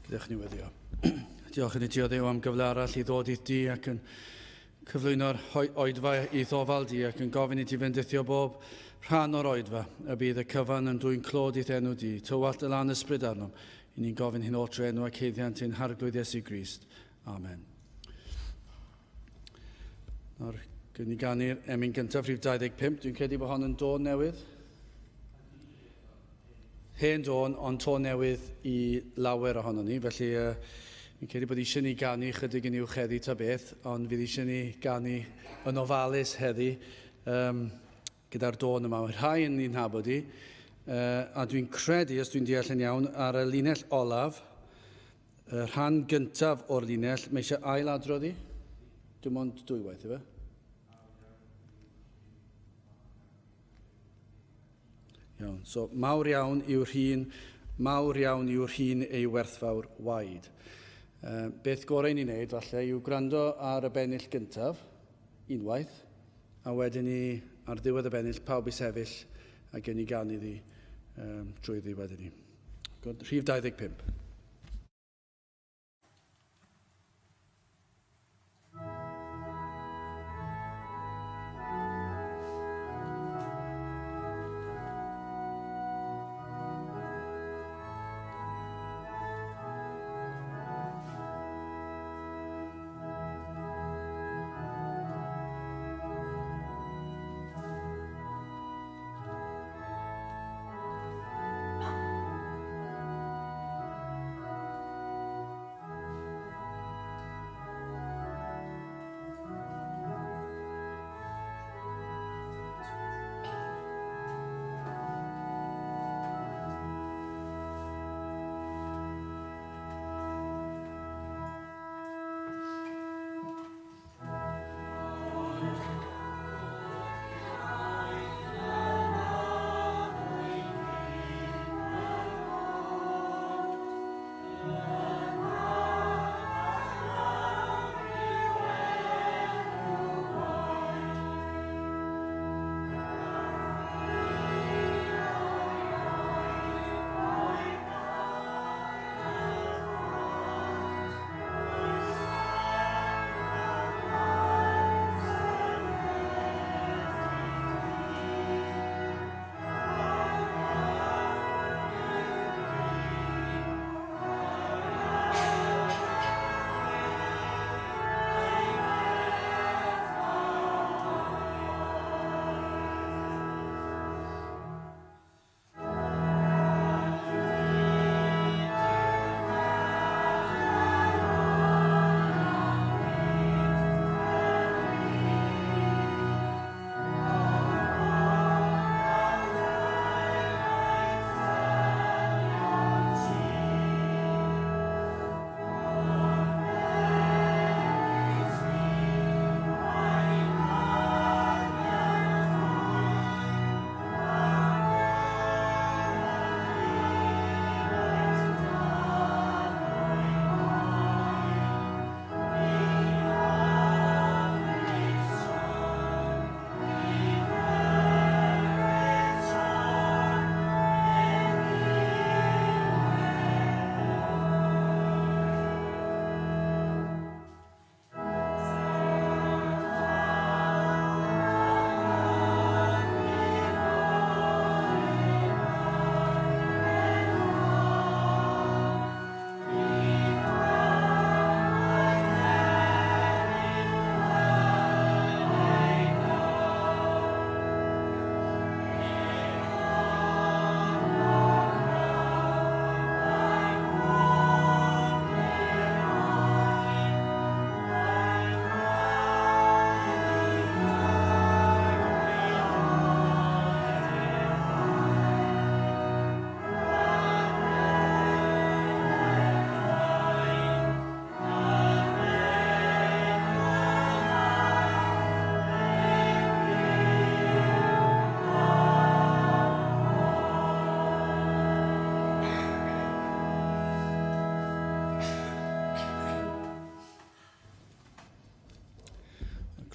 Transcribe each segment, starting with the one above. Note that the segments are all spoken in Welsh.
Gadewch ni weddio. Diolch yn i ti o Dduw am gyfle arall i ddod i'th di ac yn cyflwyno'r oedfa i'th ofal di ac yn gofyn i ti fendithio bob rhan o'r oedfa y bydd y cyfan yn dwyn clod i'th enw di. Tywallt y lan ysbryd arnom. I ni'n gofyn hyn oll trwy enw ac haeddiant ein Harglwydd Iesu Grist. Amen. Nawr, gwn ni ganu'r emyn gyntaf, rhif 25. Dwi'n credu bod hon yn dôn newydd. Hen dôn, ond tôn newydd i lawer ohono ni. Felly, uh, fi'n credu bod eisiau ni ganu chydig yn uwch heddi ta beth, ond fydd eisiau ni ganu yn ofalus heddi um, gyda'r dôn yma. Mae rhai yn ni'n nabod i, uh, a dwi'n credu, os dwi'n deall yn iawn, ar y linell olaf, Y rhan gyntaf o'r linell, mae eisiau ail adrodd i? Dim ond dwywaith, efe? Iawn, so mawr iawn yw'r rhin, mawr iawn yw'r rhin ei werthfawr waed. Uh, beth gorau ni'n neud, falle, yw gwrando ar y bennill gyntaf, unwaith, a wedyn ni, ar ddiwedd y bennill, pawb i sefyll a gen i gan iddi um, drwyddi wedyn ni. Rhif 25.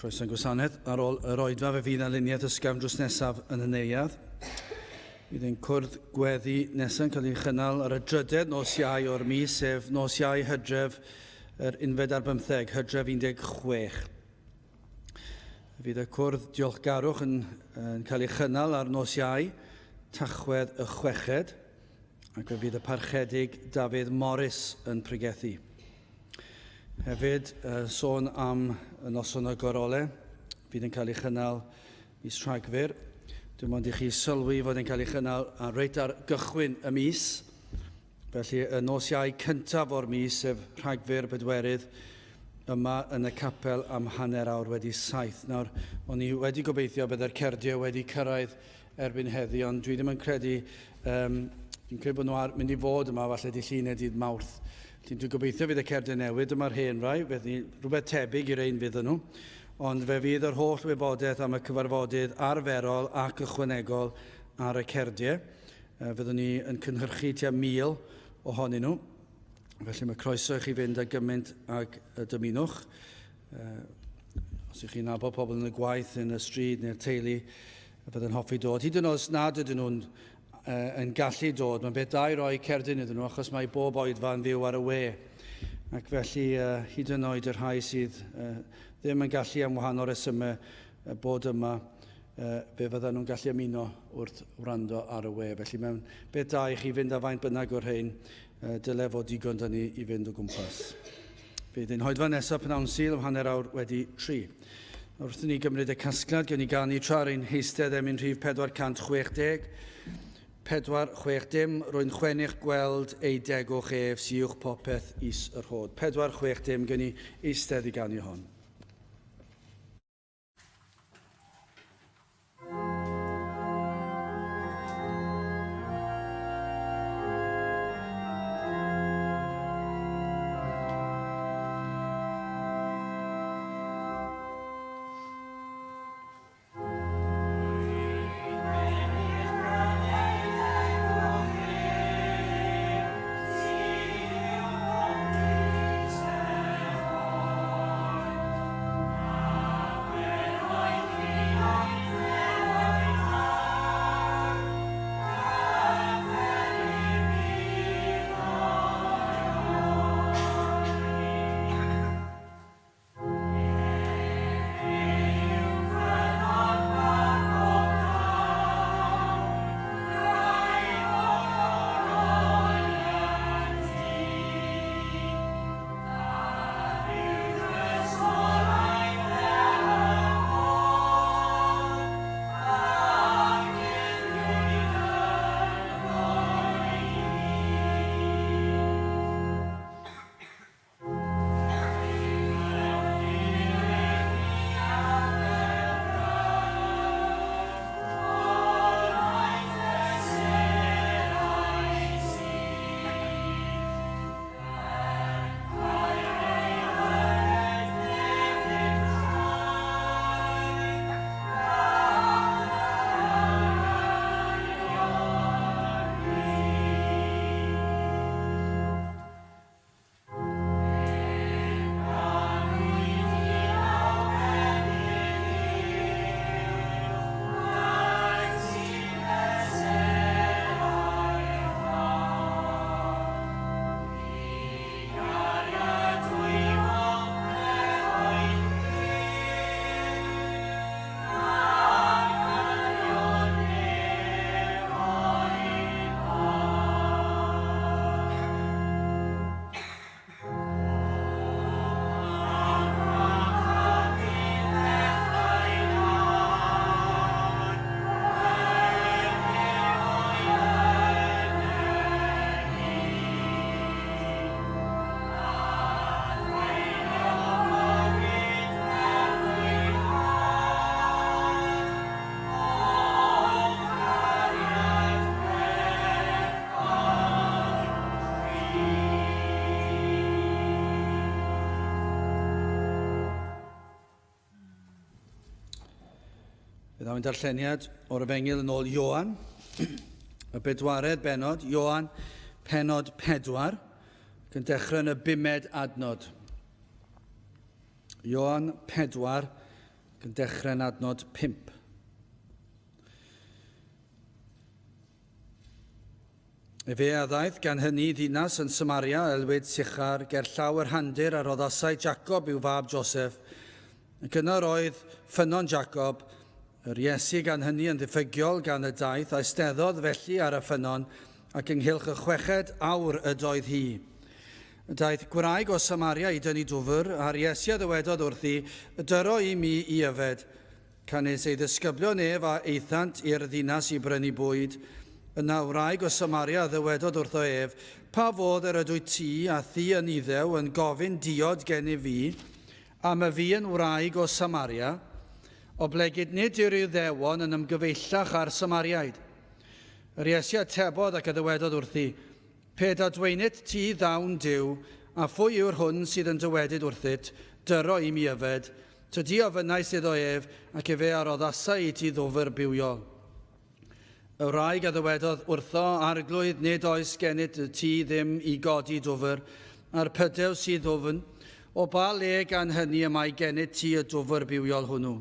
Croeso i'n gwasanaeth. Ar ôl yr oedfa fe fydd aluniaeth ysgafn drws nesaf yn y neuadd. Bydd ein cwrdd gweddi nesaf yn cael ei chynnal ar y drydedd nos Iau o'r mis, sef nos Iau Hydref yr unfed ar bymtheg, Hydref 16. Fydd y cwrdd diolchgarwch yn, yn cael ei chynnal ar nos Iau, Tachwedd y chweched, ac fe fydd y Parchedig Dafydd Morris yn pregethu. Hefyd, sôn am y noson y gorole, fydd yn cael ei chynnal mis Rhagfyr. Dim ond i chi sylwi fod e'n cael ei chynnal ar reit ar gychwyn y mis. Felly y nos Iau cyntaf o'r mis, sef Rhagfyr bedwerydd, yma yn y capel am 7:30. Nawr, o'n i wedi gobeithio byddai'r cerdiau wedi cyrraedd erbyn heddi, ond dwi ddim yn credu, um, dwi'n credu bod nhw ar, mynd i fod yma falle dydd Llun neu dydd Mawrth. Felly dwi'n gobeithio fydd y cerdiau newydd, dyma'r hen rai, felly rhywbeth tebyg i'r ein fydd nhw. Ond fe fydd yr holl wybodaeth am y cyfarfodydd arferol ac ychwanegol ar y cerdiau. Fyddwn ni yn cynhyrchu tua 1,000 ohonyn nhw. Felly mae croeso i chi fynd â gymaint ag y dymunwch. Os ych chi'n nabod pobl yn y gwaith, yn y stryd neu'r teulu, fydd yn hoffi dod. Hyd yn oed os nad ydyn nhw'n yn gallu dod, mae'n beth da i roi cerdyn iddyn nhw achos mae bob oedfa yn fyw ar y we. Ac felly, hyd yn oed y rhai sydd ddim yn gallu am wahanol resymau bod yma, fe fyddan nhw'n gallu ymuno wrth wrando ar y we. Felly mae'n beth da i chi fynd â faint bynnag o'r rhain, dyle fod digon da ni i fynd o gwmpas. Fydd ein hoedfa nesaf pnawn Sul am 3:30. Wrth i ni gymryd y casgliad, gewn ni ganu tra ar ein heistedd emyn rhif 460. 460, rwy'n chwennych gweld ei degwch ef sy uwch popeth is yr hod. 460, gewn ni eistedd i ganu hon. Fe ddaw ein darlleniad o'r Efengyl yn ôl Ioan, y bedwaredd bennod, Ioan pennod 4, ac yn dechrau yn y bumed adnod. Ioan 4, ac yn dechrau yn adnod 5. Efe a ddaeth gan hynny i ddinas yn Samaria, elwid Sychar, ger llaw yr handir a roddasai Jacob i'w fab Joseph. Ac yno yr oedd ffynnon Jacob, yr Iesu gan hynny yn ddiffygiol gan y daith, a eisteddodd felly ar y ffynnon, ac ynghylch y chweched awr ydoedd hi. Daeth gwraig o Samaria i dynnu dwfr, a'r Iesu a ddywedodd wrthi, Dyro i mi i yfed. Canys ei ddisgyblion ef a aethant i'r ddinas i brynu bwyd. Yna wraig o Samaria a ddywedodd wrtho ef, Pa fodd yr ydwyt ti, a thi yn Iddew, yn gofyn diod gennyf fi, am y fi yn wraig o Samaria? Oblegid nid yw'r Iddewon yn ymgyfeillach â'r Samariaid. Yr Iesu atebodd ac a ddywedodd wrthi, Pe dadweinit ti ddawn Duw, a phwy yw'r hwn sydd yn dywedyd wrthyt, Dyro i mi yfed? Tydi ofynnais iddo ef, ac efe a roddasai i ti ddwfr bywiol. Y wraig a ddywedodd wrtho, Arglwydd, nid oes gennyt ti ddim i godi dwfr, a'r pydew sydd ddwfn, o ba le gan hynny y mae gennyt ti y dwfr bywiol hwnnw?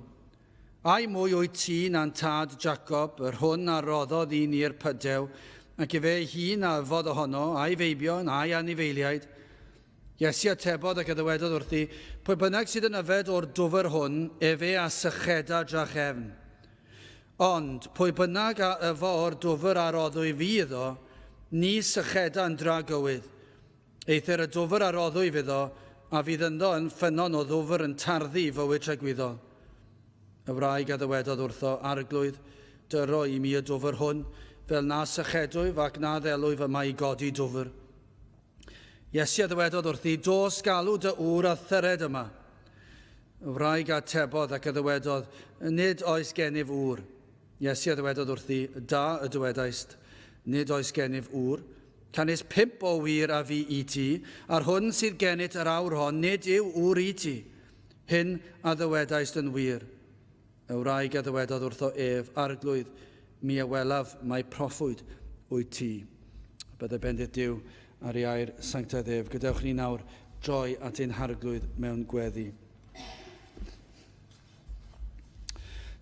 Ai mwy wyt ti na'n tad Jacob, yr hwn a roddodd i ni'r pydew, ac efe ei hun a yfodd ohono, a'i feibion, a'i anifeiliaid? Iesu atebodd ac a ddywedodd wrthi, Pwy bynnag sydd yn yfed o'r dwfr hwn, efe a sycheda drachefn. Ond pwy bynnag a yfo o'r dwfr a roddwy fi iddo, ni sycheda yn dragywydd. Eithr y dwfr a roddwyf iddo, a fydd ynddo yn ffynnon o ddwfr yn tarddu i fywyd tragwyddol. Y wraig a ddywedodd wrtho, Arglwydd, dyro i mi y dwfr hwn, fel na sychedwyf ac na ddelwyf yma i godi dwfr. Iesu a ddywedodd wrthi, Dos galw dy ŵr a thyred yma. Y wraig a atebodd ac a ddywedodd, Nid oes gennyf ŵr. Iesu a ddywedodd wrthi, Da y dywedaist, nid oes gennyf ŵr. Canys pump o wŷr a fu i ti, a'r hwn sydd gennyt yr awr hon, nid yw ŵr i ti. Hyn a ddywedaist yn wir. Y wraig a ddywedodd wrtho ef, Arglwydd, mi a welaf mai proffwyd wyt ti. Bydde bendith Duw ar ei air sanctaidd ef. Gadewch ni nawr droi at ein Harglwydd mewn gweddi.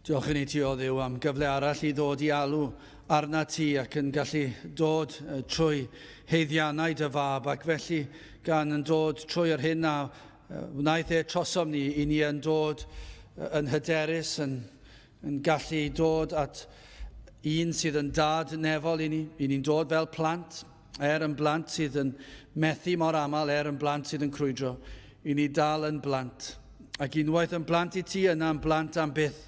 Diolch i ni ti, o Dduw, am gyfle arall i ddod i alw arna ti ac yn gallu dod trwy heiddiannau dy fab ac felly gan yn dod trwy yr hyn a wnaeth e trosom ni, i ni yn dod yn hyderus, yn, yn gallu dod at un sydd yn dad nefol i ni, i ni'n dod fel plant, er yn blant sydd yn methu mor aml, er yn blant sydd yn crwydro, i ni dal yn blant. Ac unwaith yn blant i ti, yna yn blant am byth.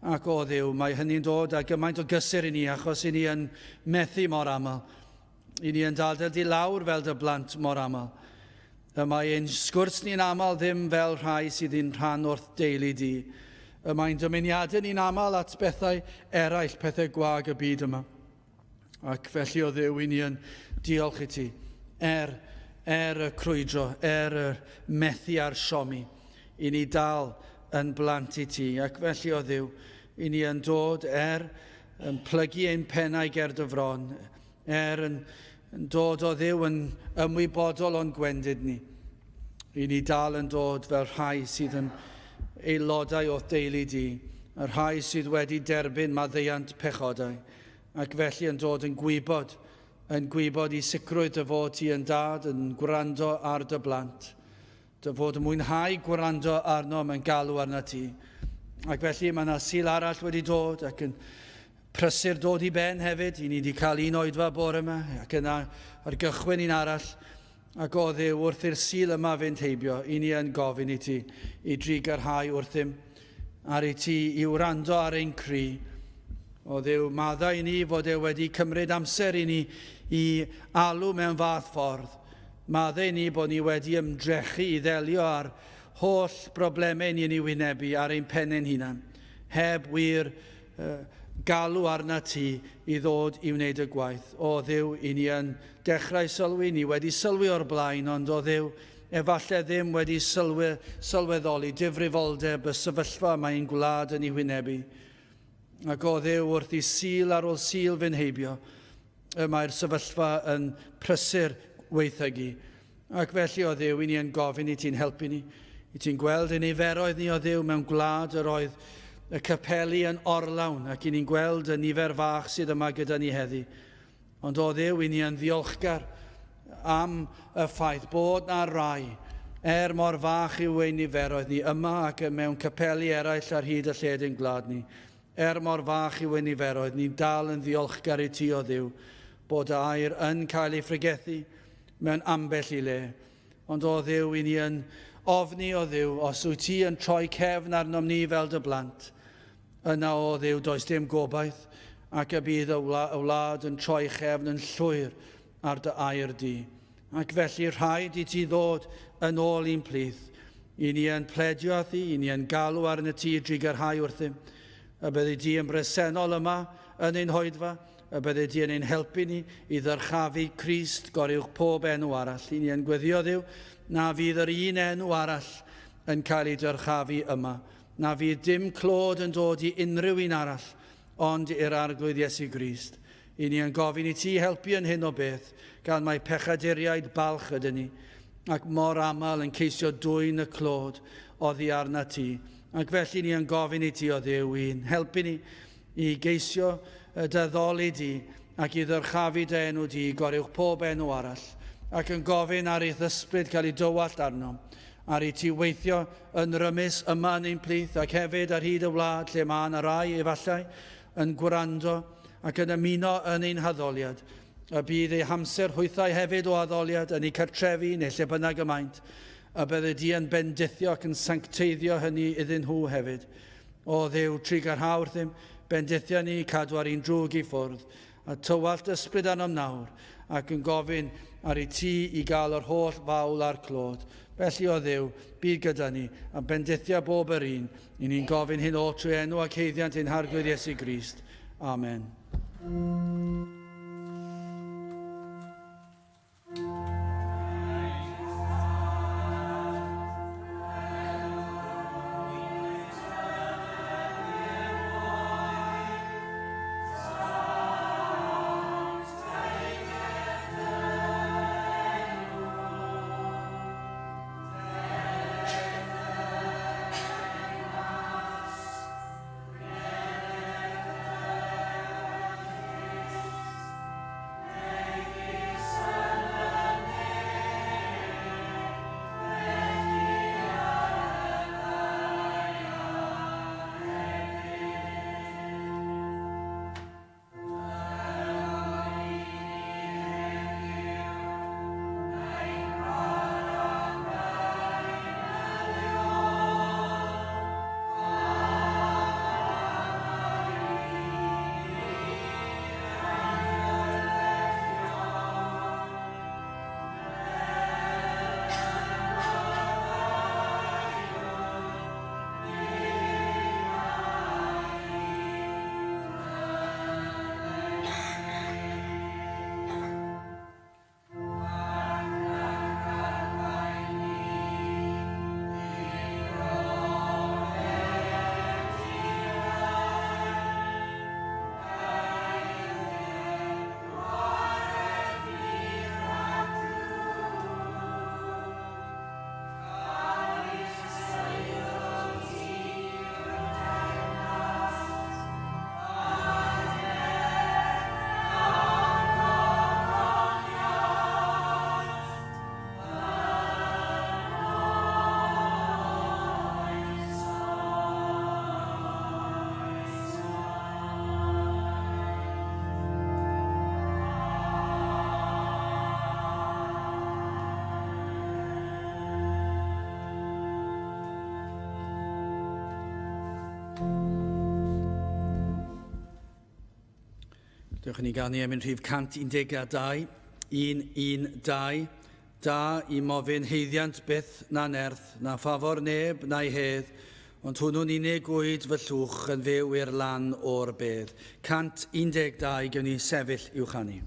Ac o Dduw, mae hynny'n dod â gymaint o gysur i ni, achos i ni yn methu mor aml. I ni yn dal di lawr fel dy blant mor aml. Y mae ein sgwrs ni'n aml ddim fel rhai sydd yn rhan wrth deulu di. Y mae'n dymuniadau ni'n aml at bethau eraill, pethau gwag y byd yma. Ac felly o Dduw, i ni yn diolch i ti, er, er y crwydro, er y methu a'r siomi, i ni dal yn blant i ti. Ac felly o Dduw, i ni yn dod er yn plygu ein pennau ger dy fron, er yn, yn dod o Dduw yn ymwybodol o'n gwendid ni. I ni dal yn dod fel rhai sydd yn aelodau o'th deulu di, y rhai sydd wedi derbyn maddeuant pechodau, ac felly yn dod yn gwybod, yn gwybod i sicrwydd dy fod ti yn dad yn gwrando ar dy blant, dy fod yn mwynhau gwrando arno mae'n galw arna ti. Ac felly mae yna Sul arall wedi dod ac yn prysur dod i ben hefyd. I ni wedi cael un oedfa bore yma ac yna ar gychwyn un arall. Ac o Dduw, wrth i'r Sul yma fynd heibio, i ni yn gofyn i ti i drugarhau wrthym, ar i ti i wrando ar ein cri. O Dduw, maddau i ni fod e wedi cymryd amser i ni i alw mewn fath ffordd. Maddau i ni bod ni wedi ymdrechu i ddelio â'r holl broblemau ni yn ei wynebu ar ein pen ein hunan, heb wir galw arnat ti i ddod i wneud y gwaith. O Dduw, i ni yn dechrau sylwi, ni wedi sylwi o'r blaen, ond o Dduw, efallai ddim wedi sylwi, sylweddoli difrifoldeb y sefyllfa mae ein gwlad yn ei hwynebu. Ac o Dduw, wrth i Sul ar ôl Sul fynd heibio, y mae'r sefyllfa yn prysur weithygu. Ac felly, o Dduw, i ni yn gofyn i ti'n helpu ni, i ti'n gweld y niferoedd ni o Dduw mewn gwlad yr oedd y capeli yn orlawn, ac i ni'n gweld y nifer fach sydd yma gyda ni heddi. Ond o Dduw, i ni yn ddiolchgar am y ffaith bod na rai, er mor fach yw ein niferoedd ni yma ac mewn capeli eraill ar hyd y lled ein gwlad ni, er mor fach yw ein niferoedd, ni'n dal yn ddiolchgar i ti o Dduw bod dy air yn cael ei phregethu mewn ambell i le. Ond o Dduw, i ni yn ofni o Dduw, os wyt ti yn troi cefn arnom ni fel dy blant, Yna, o Dduw, does dim gobaith, ac y bydd y wlad yn troi chefn yn llwyr ar dy air di. Ac felly rhaid i ti ddod yn ôl i'n plith. I ni yn pledio â thi, i ni yn galw arnat ti i drugarhau wrthym. Y byddi di yn bresennol yma yn ein hoedfa, y byddi di yn ein helpu ni i ddyrchafu Crist goruwch pob enw arall. I ni yn gweddio, Dduw, na fydd yr un enw arall yn cael ei dyrchafu yma. Na fydd dim clod yn dod i unrhyw un arall ond i'r Arglwydd Iesu Grist. I ni yn gofyn i ti helpu yn hyn o beth, gan mai pechaduriaid balch ydyn ni, ac mor aml yn ceisio dwyn y clod oddi arnat ti. Ac felly ni yn gofyn i ti, o Dduw, i'n helpu ni i geisio dy addoli di ac i ddyrchafu dy enw di goruwch pob enw arall, ac yn gofyn ar i'th ysbryd cael ei dywallt arnom, ar i ti weithio yn rymus yma yn ein plith ac hefyd ar hyd y wlad lle mae yna rai, efallai, yn gwrando ac yn ymuno yn ein haddoliad, y bydd eu hamser hwythau hefyd o addoliad yn eu cartrefi neu lle bynnag y maent, y byddi di yn bendithio ac yn sancteiddio hynny iddyn nhw hefyd. O Dduw, trugarha wrthym, bendithia ni, cadw ar un drwg i ffwrdd, a tywallt ysbryd arnom nawr, ac yn gofyn ar i ti i gael yr holl fawl a'r clod. Felly, o Dduw, bydd gyda ni, a bendithia bob yr un. I ni'n gofyn hyn oll trwy enw ac haeddiant ein Harglwydd Iesu Grist. Amen. Dewch i ni ganu emyn rhif 112, 112. Da i mofyn haeddiant byth na nerth, na ffafor neb na'i hedd, ond hwnnw'n unig wyd fy llwch yn fyw i'r lan o'r bedd. 112, gewn ni sefyll i'w chanu.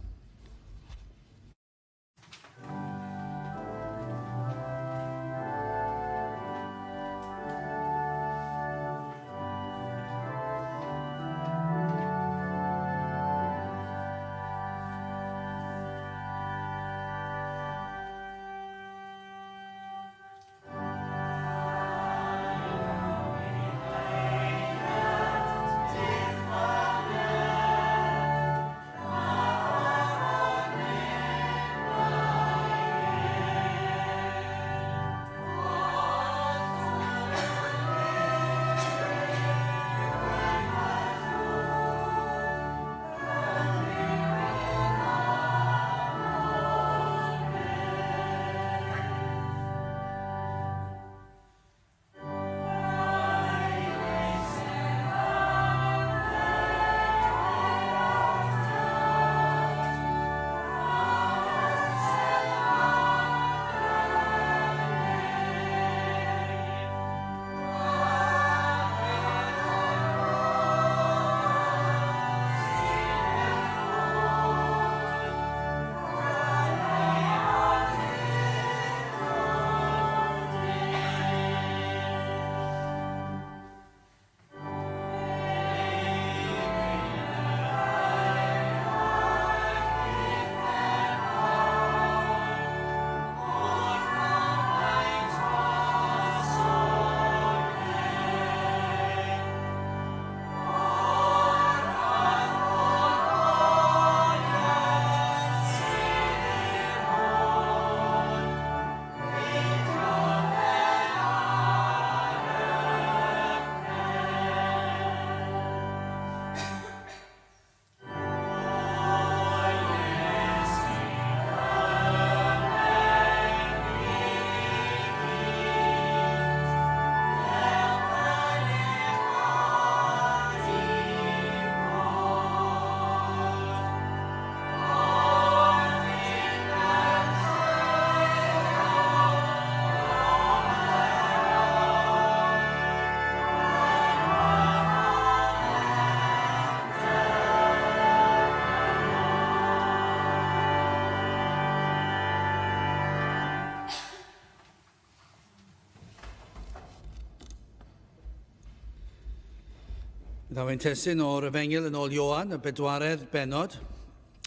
Ddaw ein testun o'r Efengyl yn ôl Ioan, y bedwaredd bennod,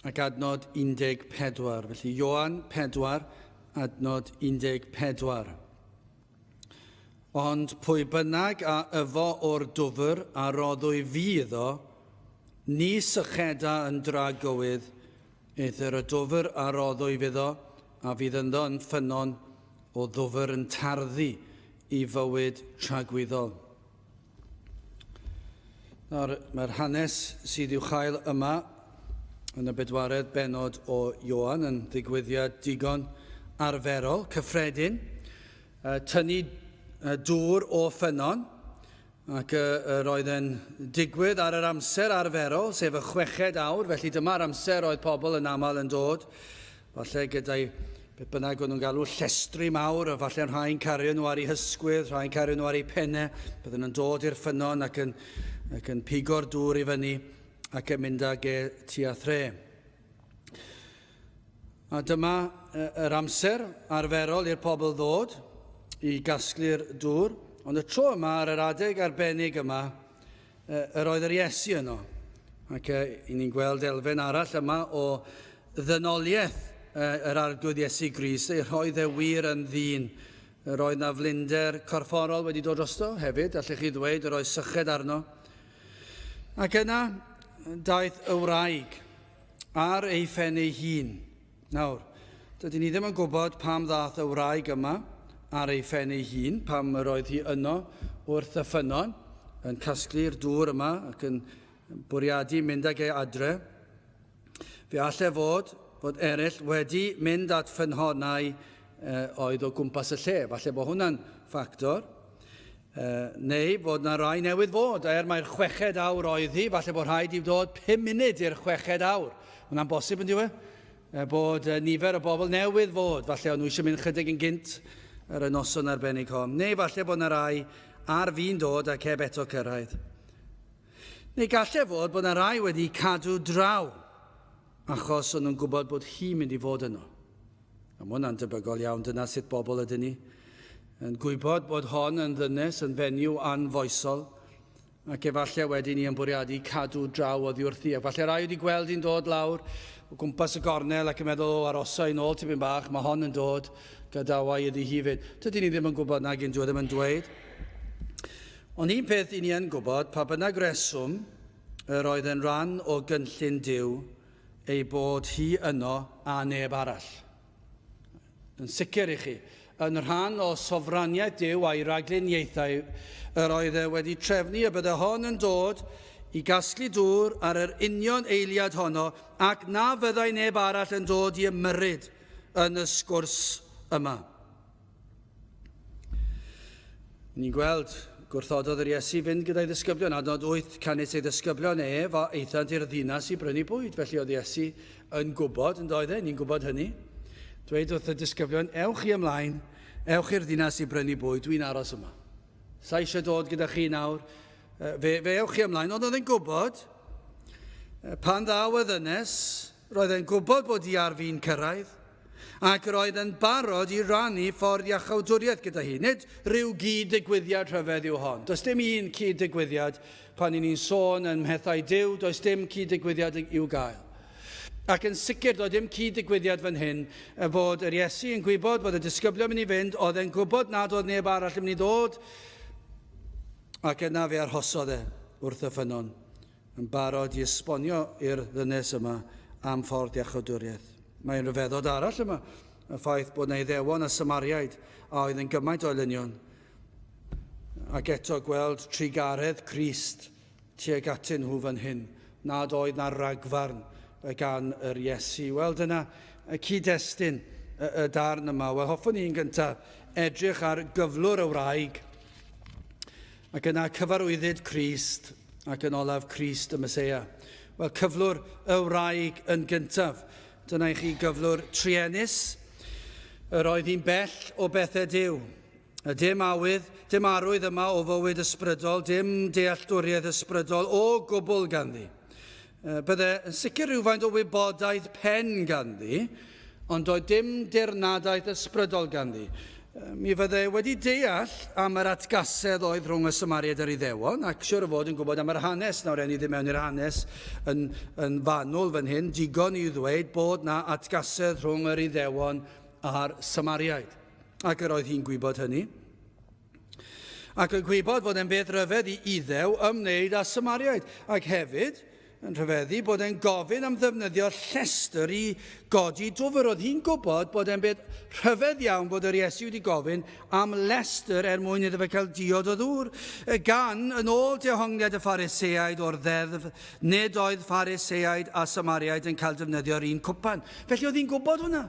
ac adnod 14. Felly Ioan 4, adnod 14. Ond pwy bynnag a yfo o'r dwfr a roddwy fi iddo, ni sycheda yn dragywydd, eithr y dwfr a roddwyf iddo, a fydd ynddo yn ffynnon o ddwfr yn tarddu i fywyd tragwyddol. Nawr, mae'r hanes sydd i'w chael yma yn y bedwaredd bennod o Ioan yn ddigwyddiad digon arferol, cyffredin. Tynnu dŵr o ffynnon, ac yr oedd e'n digwydd ar yr amser arferol, sef y chweched awr, felly dyma'r amser oedd pobl yn aml yn dod, falle gyda'i beth bynnag o'n nhw'n galw llestri mawr, a falle rhai'n cario nhw ar eu hysgwydd, rhai'n cario nhw ar eu pennau, bydden nhw'n dod i'r ffynnon ac yn, ac yn pigo'r dŵr i fyny ac yn mynd ag e tua thre. A dyma yr amser arferol i'r pobl ddod i gasglu'r dŵr, ond y tro yma, ar yr adeg arbennig yma, yr oedd yr Iesu yno. Ac i ni'n gweld elfen arall yma o ddynoliaeth yr Arglwydd Iesu Grist, ei rhoedd e wir yn ddyn. Yr oedd na flinder corfforol wedi dod drosto hefyd, allech chi ddweud, yr oedd syched arno. Ac yna daeth y wraig ar ei phen ei hun. Nawr, dydyn ni ddim yn gwybod pam ddaeth y wraig yma ar ei phen ei hun, pam yr oedd hi yno wrth y ffynnon, yn casglu'r dŵr yma ac yn bwriadu mynd ag e adre. Fe allai fod fod eraill wedi mynd at ffynhonnau oedd o gwmpas y lle. Falle bod hwnna'n ffactor. Neu fod na rai newydd fod, er mai'r chweched awr oedd hi, falle bod rhaid i ddod 5 munud i'r chweched awr. Hwna'n bosib yn diwe? Bod nifer o bobl newydd fod, falle o'n nhw eisiau mynd chydig yn gynt ar y noson arbennig hon. Neu falle bod na rai ar fin dod ac heb eto cyrraedd. Neu gallai fod bod na rai wedi cadw draw achos o'n nhw'n gwybod bod hi'n mynd i fod yno. A mae hwnna'n debygol iawn, dyna sut bobl ydyn ni. Yn gwybod bod hon yn ddynes, yn fenyw anfoesol, ac efallai wedyn ni yn bwriadu cadw draw oddi wrthi. Ac falle rai wedi gweld hi'n dod lawr o gwmpas y gornel ac yn meddwl, o, arosa i nôl tipyn bach, mae hon yn dod, gadawa iddi hi fynd. Dydyn ni ddim yn gwybod nag un, dyw e ddim yn dweud. Ond un peth i ni yn gwybod, pa bynnag reswm, yr oedd yn rhan o gynllun Duw ei bod hi yno a neb arall. Yn sicr i chi, yn rhan o sofraniaeth Duw a'i ragluniaethau, yr oedd e wedi trefnu y bydde hon yn dod i gasglu dŵr ar yr union eiliad honno ac na fyddai neb arall yn dod i ymyrryd yn y sgwrs yma. Ni'n gweld, gwrthododd yr Iesu fynd gyda'i ddisgyblion, adnod 8, canys ei ddisgyblion ef a aethant i'r ddinas i brynu bwyd. Felly oedd Iesu yn gwybod, yn doedd e, ni'n gwybod hynny. Dweud wrth y disgyblion, ewch chi ymlaen, ewch i'r ddinas i brynu bwyd, dwi'n aros yma. Sa eisiau dod gyda chi nawr, fe, fe ewch chi ymlaen. Ond oedd e'n gwybod, pan ddaw y ddynes, roedd e'n gwybod bod hi ar fin cyrraedd, ac roedd yn barod i rannu ffordd iachawdwriaeth gyda hi. Nid rhyw gyd-ddigwyddiad rhyfedd yw hon. Does dim un cyd-ddigwyddiad pan i ni'n sôn yn mhethau Duw, does dim cyd-ddigwyddiad i'w gael. Ac yn sicr, doedd dim cyd-ddigwyddiad fan hyn fod yr Iesu yn gwybod bod y disgyblion mynd i fynd, oedd e'n gwybod nad oedd neb arall yn mynd i ddod, ac yna fe arhosodd e wrth y ffynnon. yn barod i esbonio i'r ddynes yma am ffordd iachawdwriaeth. Mae'n rhyfeddod arall yma, y ffaith bod 'na Iddewon a Samariaid a oedd yn gymaint o elynion, ac eto gweld trugaredd Crist tuag atyn nhw fan hyn, nad oedd na ragfarn gan yr Iesu. Wel, dyna y cyd-destun y, y darn yma. Wel, hoffwn i'n gyntaf edrych ar gyflwr y wraig, ac yna cyfarwyddyd Crist Ac yn olaf, Crist y Meseia. Wel, cyflwr y wraig yn gyntaf. Dyna i chi gyflwr truenus. Yr oedd hi'n bell o bethau Duw. Dim awydd, dim arwydd yma o fywyd ysbrydol, dim dealltwriaeth ysbrydol o gwbl ganddi. Bydde yn sicr rhywfaint o wybodaeth pen ganddi, ond doedd dim dirnadaeth ysbrydol ganddi. Mi fydde wedi deall am yr atgasedd oedd rhwng y Samariaid a'r Iddewon, ac siwr o fod yn gwybod am yr hanes. Nawr, en i ddim mewn i'r hanes yn, yn fanwl fan hyn, digon i ddweud bod na atgasedd rhwng yr Iddewon a'r Samariaid. Ac yr oedd hi'n gwybod hynny. Ac yn gwybod fod e'n beth rhyfedd i Iddew ymwneud â Samariaid, ac hefyd yn rhyfeddu bod e'n gofyn am ddefnyddio llestr i godi dwfr. Oedd hi'n gwybod bod e'n beth rhyfedd iawn bod yr Iesu wedi gofyn am lestr er mwyn iddo fe cael diod o ddŵr. Gan, yn ôl dehongliad y Phariseaid o'r ddeddf, nid oedd Phariseaid a Samariaid yn cael defnyddio'r un cwpan. Felly oedd hi'n gwybod hwnna.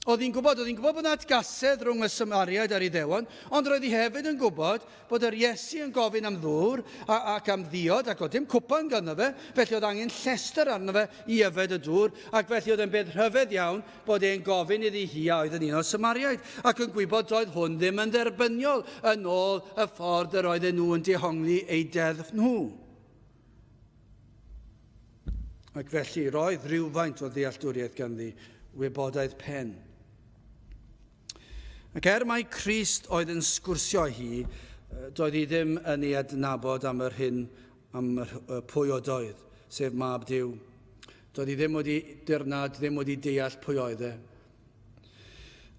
Oedd hi'n gwybod, oedd hi'n gwybod bod yna atgasedd rhwng y Samariaid a'r Iddewon, ond roedd hi hefyd yn gwybod bod yr Iesu yn gofyn am ddŵr ac am ddiod, ac oedd dim cwpan ganddo fe, felly oedd angen llestr arno fe i yfed y dŵr, ac felly oedd e'n beth rhyfedd iawn bod e'n gofyn iddi hi a oedd yn un o'r Samariaid, ac yn gwybod doedd hwn ddim yn dderbyniol yn ôl y ffordd yr oedden nhw yn dehongli eu deddf nhw. Ac felly, roedd rhywfaint o ddealltwriaeth ganddi, wybodaeth pen. Ac er mai Crist oedd yn sgwrsio hi, doedd hi ddim yn ei adnabod am yr hyn, am yr, pwy o doedd, sef mab Duw. Doedd hi ddim wedi dirnad, ddim wedi deall pwy oedd e.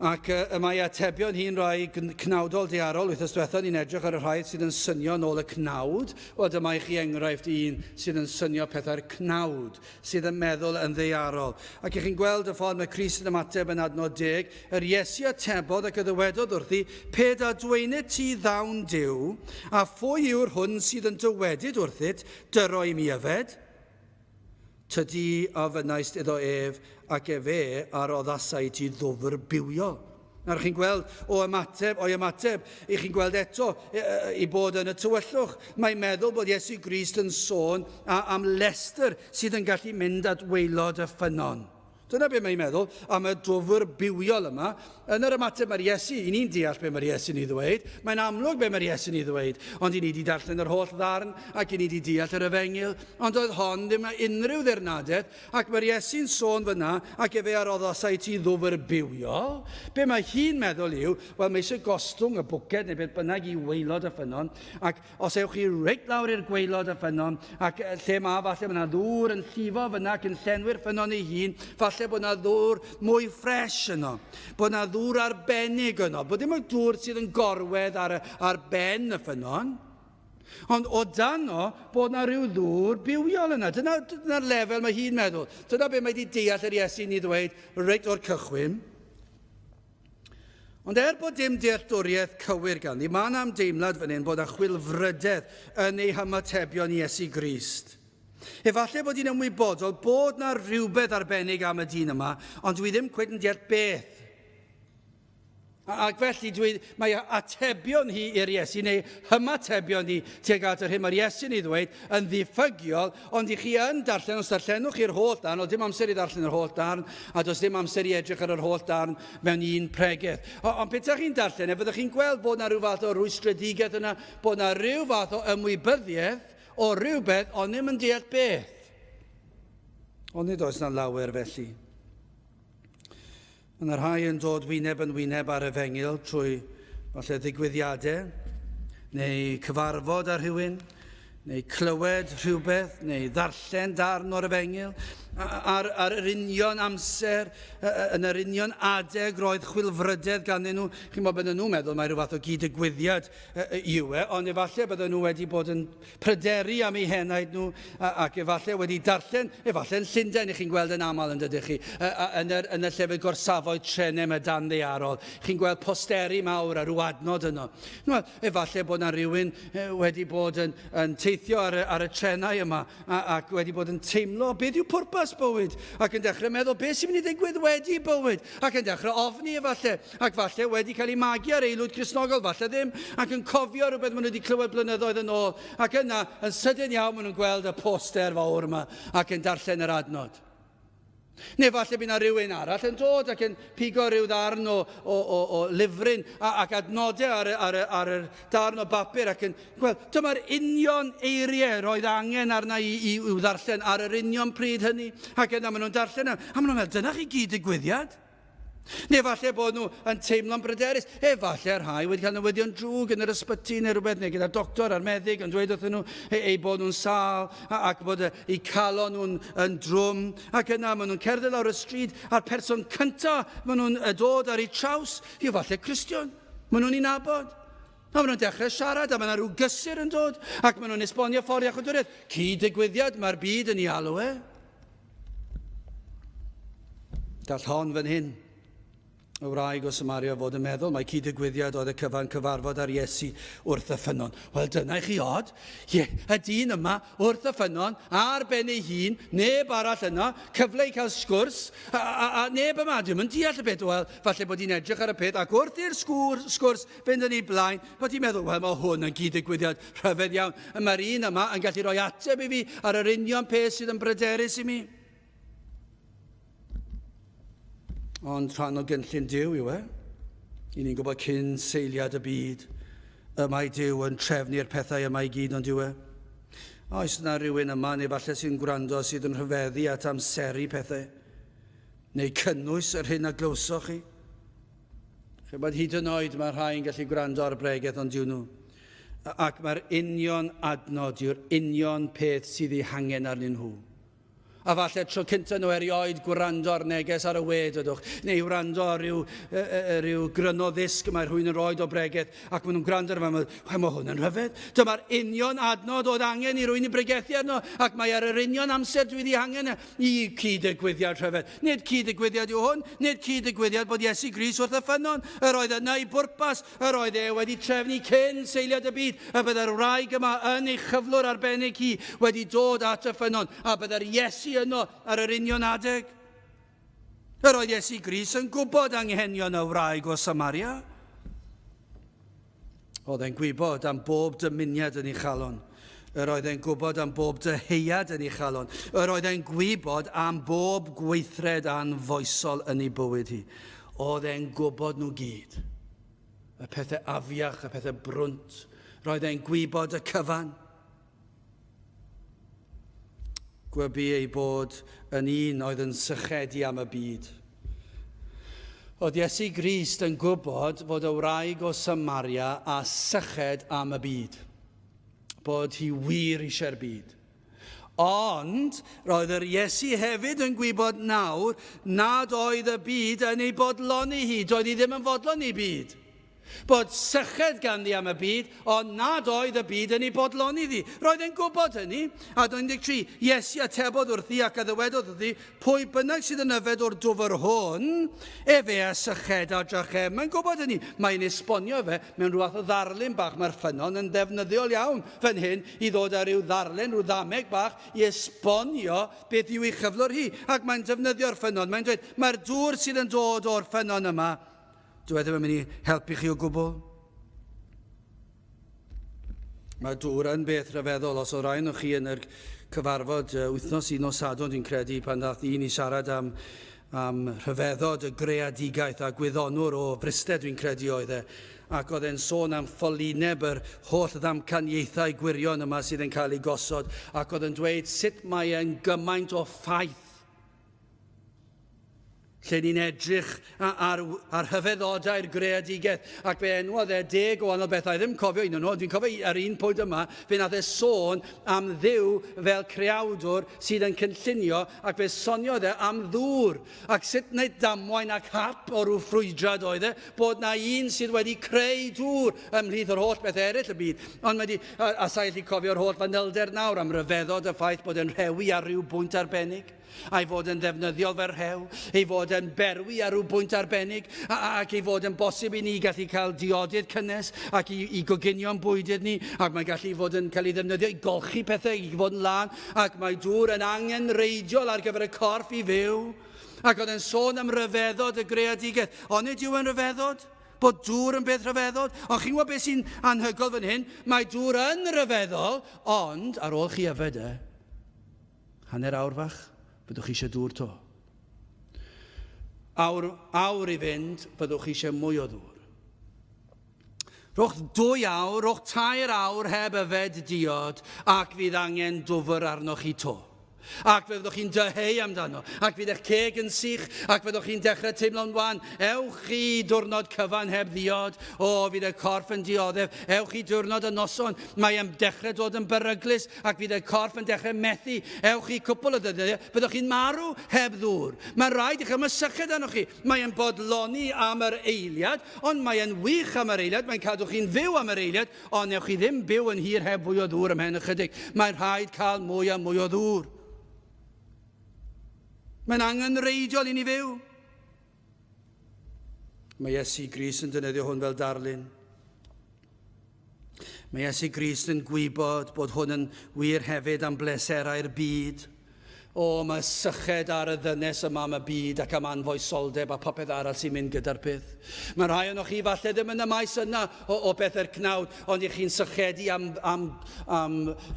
Ac y mae atebion hi'n rhai cnawdol daearol. Wythnos diwetha ni'n edrych ar y rhai sydd yn synio yn ôl y cnawd. Wel, dyma i chi enghraifft un sydd yn synio pethau'r cnawd, sydd yn meddwl yn ddaearol. Ac i chi'n gweld y ffordd mae Crist yn ymateb yn adnod deg, yr Iesu atebodd ac y ddywedodd wrthi, Pe da dweinit ti ddawn Duw, a phwy yw'r hwn sydd yn dywedyd wrthyt, dyro i mi yfed? Tydi a fynaist iddo ef, ac efe a roddasai ti ddwfr bywiol. Nawr chi'n gweld o ymateb, o'i ymateb, i chi'n gweld eto i bod yn y tywyllwch. Mae'n meddwl bod Iesu Grist yn sôn am lestr sydd yn gallu mynd at waelod y ffynnon. Dyna be mae'n meddwl am y dwfr bywiol yma. Yn yr ymateb mae'r Iesu, i ni'n deall be mae'r Iesu'n ei ddweud, mae'n amlwg be mae'r Iesu'n ei ddweud, ond i ni wedi darllen yr holl ddarn ac i ni wedi deall yr efengyl, ond oedd hon ddim unrhyw ddirnadaeth, ac mae'r Iesu'n sôn fyna, ac efe a roddasai ti ddwfr bywiol. Be mae hi'n meddwl yw, wel mae eisiau gostwng y bwced neu beth bynnag i waelod y ffynnon, ac Os ewch chi reit lawr i'r gwaelod y ffynnon, ac lle mae falle mae yna ddŵr yn llifo fyna ac yn llenwi'r ffynnon ei hun, falle bod yna ddŵr mwy ffres yno, bod yna ddŵr arbennig yno, bod dim y dŵr sydd yn gorwedd ar, ar ben y ffynnon, ond o dano bod yna rhyw ddŵr bywiol yna. Dyna'r dyna lefel mae hi'n meddwl. Dyna be mae wedi deall yr Iesu ni ddweud reit o'r cychwyn. Ond er bod dim dealltwriaeth cywir ganddi, mae yna ymdeimlad fan hyn bod yna chwilfrydedd yn ei hymatebion i Iesu Grist. Efallai bod hi'n ymwybodol bod yna rhywbeth arbennig am y dyn yma, ond dwi ddim cweit yn deall beth. Ac felly dwi, mae atebion hi i'r Iesu, neu hymatebion hi tuag at yr hyn mae'r Iesu'n ei ddweud, yn ddiffygiol, ond i chi yn darllen, os darllenwch chi'r holl darn, oedd dim amser i ddarllen yr holl darn, a does dim amser i edrych ar yr holl darn mewn un pregeth. Ond petaech chi'n darllen e, fyddwch chi'n gweld bod yna rhyw fath o rwystredigaeth yna, bod yna rhyw fath o ymwybyddiaeth o rhywbeth, ond ddim yn deall beth. Ond nid oes yna lawer felly. Mae yna rhai yn dod wyneb yn wyneb â'r efengyl trwy falle ddigwyddiadau, neu cyfarfod â rhywun, neu clywed rhywbeth, neu ddarllen darn o'r efengyl. Ar, ar yr union amser, yn yr union adeg roedd chwilfrydedd ganddyn nhw. Chi'n bod bydden nhw'n meddwl mae rhyw fath o gyd-ddigwyddiad yw e, ond efallai bydden nhw wedi bod yn pryderu am eu henaid nhw ac efallai wedi darllen, efallai yn Llundain, i chi'n gweld yn aml yn dydych chi, yn yr, yn y llefydd gorsafoedd trenau yma dan ddaearol, chi'n gweld posteri mawr a rhyw adnod yno. Wel, efallai bod yna rhywun wedi bod yn, yn teithio ar y, ar y trenau yma ac wedi bod yn teimlo beth yw pwrpas bywyd ac yn dechrau meddwl beth sy'n mynd i ddigwydd wedi bywyd ac yn dechrau ofni efallai ac falle wedi cael ei magu ar aelwyd Cristnogol, falle ddim, ac yn cofio rhywbeth maen nhw wedi clywed blynyddoedd yn ôl, ac yna, yn sydyn iawn, maen nhw'n gweld y poster fawr yma ac yn darllen yr adnod. Neu falle bydd yna rhywun arall yn dod ac yn pigo rhyw ddarn o, o, o, o lyfryn ac adnodau ar, ar, ar yr darn o bapur ac yn gweld, dyma'r union eiriau roedd angen arna i, i, i'w ddarllen ar yr union pryd hynny. Ac yna maen nhw'n darllen a maen nhw'n meddwl, dyna chi gyd digwyddiad. Neu falle bod nhw yn teimlo'n bryderus. Efallai rhai wedi cael newyddion drwg yn yr ysbyty neu rhywbeth, neu gyda'r doctor a'r meddyg yn dweud wrthyn nhw eu bod nhw'n sâl ac bod eu calon nhw'n yn drwm. Ac yna maen nhw'n cerdded lawr y stryd a'r person cyntaf maen nhw'n dod ar eu traws yw falle Cristion. Maen nhw'n ei nabod. A maen nhw'n dechrau siarad a mae yna rhyw gysur yn dod ac maen nhw'n esbonio ffordd iachawdwriaeth. Cyd-ddigwyddiad mae'r byd yn ei alw e. Gall hon fan hyn, y wraig o Samaria, fod yn meddwl mai cyd-ddigwyddiad oedd y cyfan cyfarfod ar Iesu wrth y ffynnon. Wel, dyna i chi od. Ie, y dyn yma wrth y ffynnon, ar ben ei hun, neb arall yno, cyfle i cael sgwrs, a, a, a neb yma, dwi'm yn deall y peth. Wel, falle bod hi'n edrych ar y peth, ac wrth i'r sgwrs fynd yn ei blaen, bod hi'n meddwl, wel, mae hwn yn gyd-ddigwyddiad rhyfedd iawn. Y mae'r un yma yn gallu rhoi ateb i fi ar yr union peth sydd yn bryderus i mi. Ond rhan o gynllun Duw yw e. I ni'n gwybod cyn seiliad y byd, y mae Duw yn trefnu'r pethau yma i gyd, ond yw e? Oes yna rhywun yma, neu falle sy'n gwrando, sydd yn rhyfeddu at amseru pethau, neu cynnwys yr hyn a glywsoch chi? Chybod, hyd yn oed mae rhai yn gallu gwrando ar bregeth ond yw nhw. Ac mae'r union adnod yw'r union peth sydd ei hangen arnyn nhw. A falle tro cyntaf nhw erioed gwrando ar neges ar y we, dydwch, neu wrando ar ryw, ryw gryno ddisg mae rhywun yn rhoi o bregeth, ac maen nhw'n gwrando ar yma, mae hwn yn rhyfedd. Dyma'r union adnod oedd angen i rywun i bregethu arno, ac mae ar yr union amser dwi wedi angen e. I cyd-ddigwyddiad rhyfedd. Nid cyd-ddigwyddiad yw hwn, nid cyd-ddigwyddiad bod Iesu Grist wrth y ffynnon. Yr oedd yna i bwrpas, yr oedd e wedi trefnu cyn seiliad y byd, y byddai'r wraig yma yn ei chyflwr arbennig hi wedi dod at y ffynnon, a byddai'r Iesu yno ar yr union adeg. Yr oedd Iesu Grist yn gwybod anghenion y wraig o Samaria. Oedd e'n gwybod am bob dymuniad yn ei chalon. Yr oedd e'n gwybod am bob dyheuad yn ei chalon. Yr oedd e'n gwybod am bob gweithred anfoesol yn ei bywyd hi. Oedd e'n gwybod nhw gyd. Y pethau afiach, y pethau brwnt. Roedd e'n gwybod y cyfan. Gwybu ei bod yn un oedd yn sychedu am y byd. Oedd Iesu Grist yn gwybod fod y wraig o Samaria â syched am y byd, bod hi wir eisiau'r byd. Ond roedd yr Iesu hefyd yn gwybod nawr nad oedd y byd yn ei bodloni hi, doedd hi ddim yn fodlon i byd. Bod syched ganddi am y byd, ond nad oedd y byd yn ei bodloni iddi. Roedd e'n gwybod hynny. A 13, Iesu atebodd wrthi ac a ddywedodd wrthi, Pwy bynnag sydd yn yfed o'r dwfr hwn, efe a syched a drachefn. Mae'n gwybod hynny. Mae'n esbonio fe mewn rhyw fath o ddarlun bach. Mae'r ffynnon yn ddefnyddiol iawn fan hyn i ddod â rhyw ddarlun, rhyw ddameg bach i esbonio beth yw ei chyflwr hi. Ac mae'n defnyddio'r ffynnon. Mae'n dweud, mae'r dŵr sydd yn dod o'r ffynnon yma, Dyw e ddim yn mynd i helpu chi o gwbl. Mae dŵr yn beth rhyfeddol. Os oedd rhai o'n chi yn yr cyfarfod wythnos un nos Sadwrn, dwi'n credu, pan ddath un i siarad am, am rhyfeddod y greadigaeth a gwyddonwr o Fryste, dwi'n credu oedd e. Ac oedd e'n sôn am ffolineb yr holl ddamcaniaethau gwirion yma sydd yn cael eu gosod. Ac oedd yn dweud sut mae e'n gymaint o ffaith lle ni'n edrych ar, ar rhyfeddodau'r greadigaeth, ac fe enwodd e deg o wahanol bethau, ddim cofio un o'n nhw, ond dwi'n cofio ar un pwynt yma, fe nath e sôn am Dduw fel creawdwr sydd yn cynllunio, ac fe soniodd e am ddŵr, ac sut wneud damwain ac hap o rhyw ffrwydrad oedd e, bod na un sydd wedi creu dŵr ymhlith yr holl bethau eraill y byd. Ond mae di, a, a sa'i allu cofio'r holl fanylder nawr am ryfeddod y ffaith bod e'n rhewi ar ryw bwynt arbennig. a'i fod yn ddefnyddiol fel rhew, ei fod yn berwi ar ryw bwynt arbennig, ac ei fod yn bosib i ni gallu cael diodydd cynnes ac i, i goginio'n bwydydd ni, ac mae'n gallu fod yn cael ei ddefnyddio i golchi pethau, i fod yn lân, ac mae dŵr yn angenrheidiol ar gyfer y corff i fyw. Ac oedd e'n sôn am ryfeddod y greadigaeth. Onid yw e'n ryfeddod? Bod dŵr yn beth rhyfeddod? Ond chi'n gwybod beth sy'n anhygoel fan hyn? Mae dŵr yn ryfeddol, ond ar ôl chi yfed e, Hanner awr fach, fyddwch chi eisiau dŵr to. Awr, awr i fynd, fyddwch chi eisiau mwy o ddŵr. Rhowch dwy awr, rhowch tair awr heb yfed diod ac fydd angen dwfr arnoch chi to. Ac fe fyddwch chi'n dyheu amdano, ac fydd eich ceg yn sych, ac fyddwch chi'n dechrau teimlo'n wan. Ewch chi diwrnod cyfan heb ddiod, o, fydd y corff yn dioddef. Ewch chi diwrnod y noson, mae e'n dechrau dod yn beryglus, ac fydd y corff yn dechrau methu. Ewch chi cwpl o ddyddiau, byddwch chi'n marw heb ddŵr. Mae'n rhaid i chi, mae syched arnoch chi. Mae e'n bodloni am yr eiliad, ond mae e'n wych am yr eiliad, mae'n cadw chi'n fyw am yr eiliad, Ond newch chi ddim byw yn hir heb fwy o ddŵr ymhen ychydig. Mae'n rhaid cael mwy a mwy o ddŵr. Mae'n angenrheidiol i ni fyw. Mae Iesu Grist yn defnyddio hwn fel darlun. Mae Iesu Grist yn gwybod bod hwn yn wir hefyd am bleserau'r byd. O, mae syched ar y ddynes yma am y byd ac am anfoesoldeb a popeth arall sy'n mynd gyda'r peth. Mae rhai ohonoch chi falle ddim yn y maes yna o, o bethau'r cnawd, ond ych chi'n sychedu am, am, am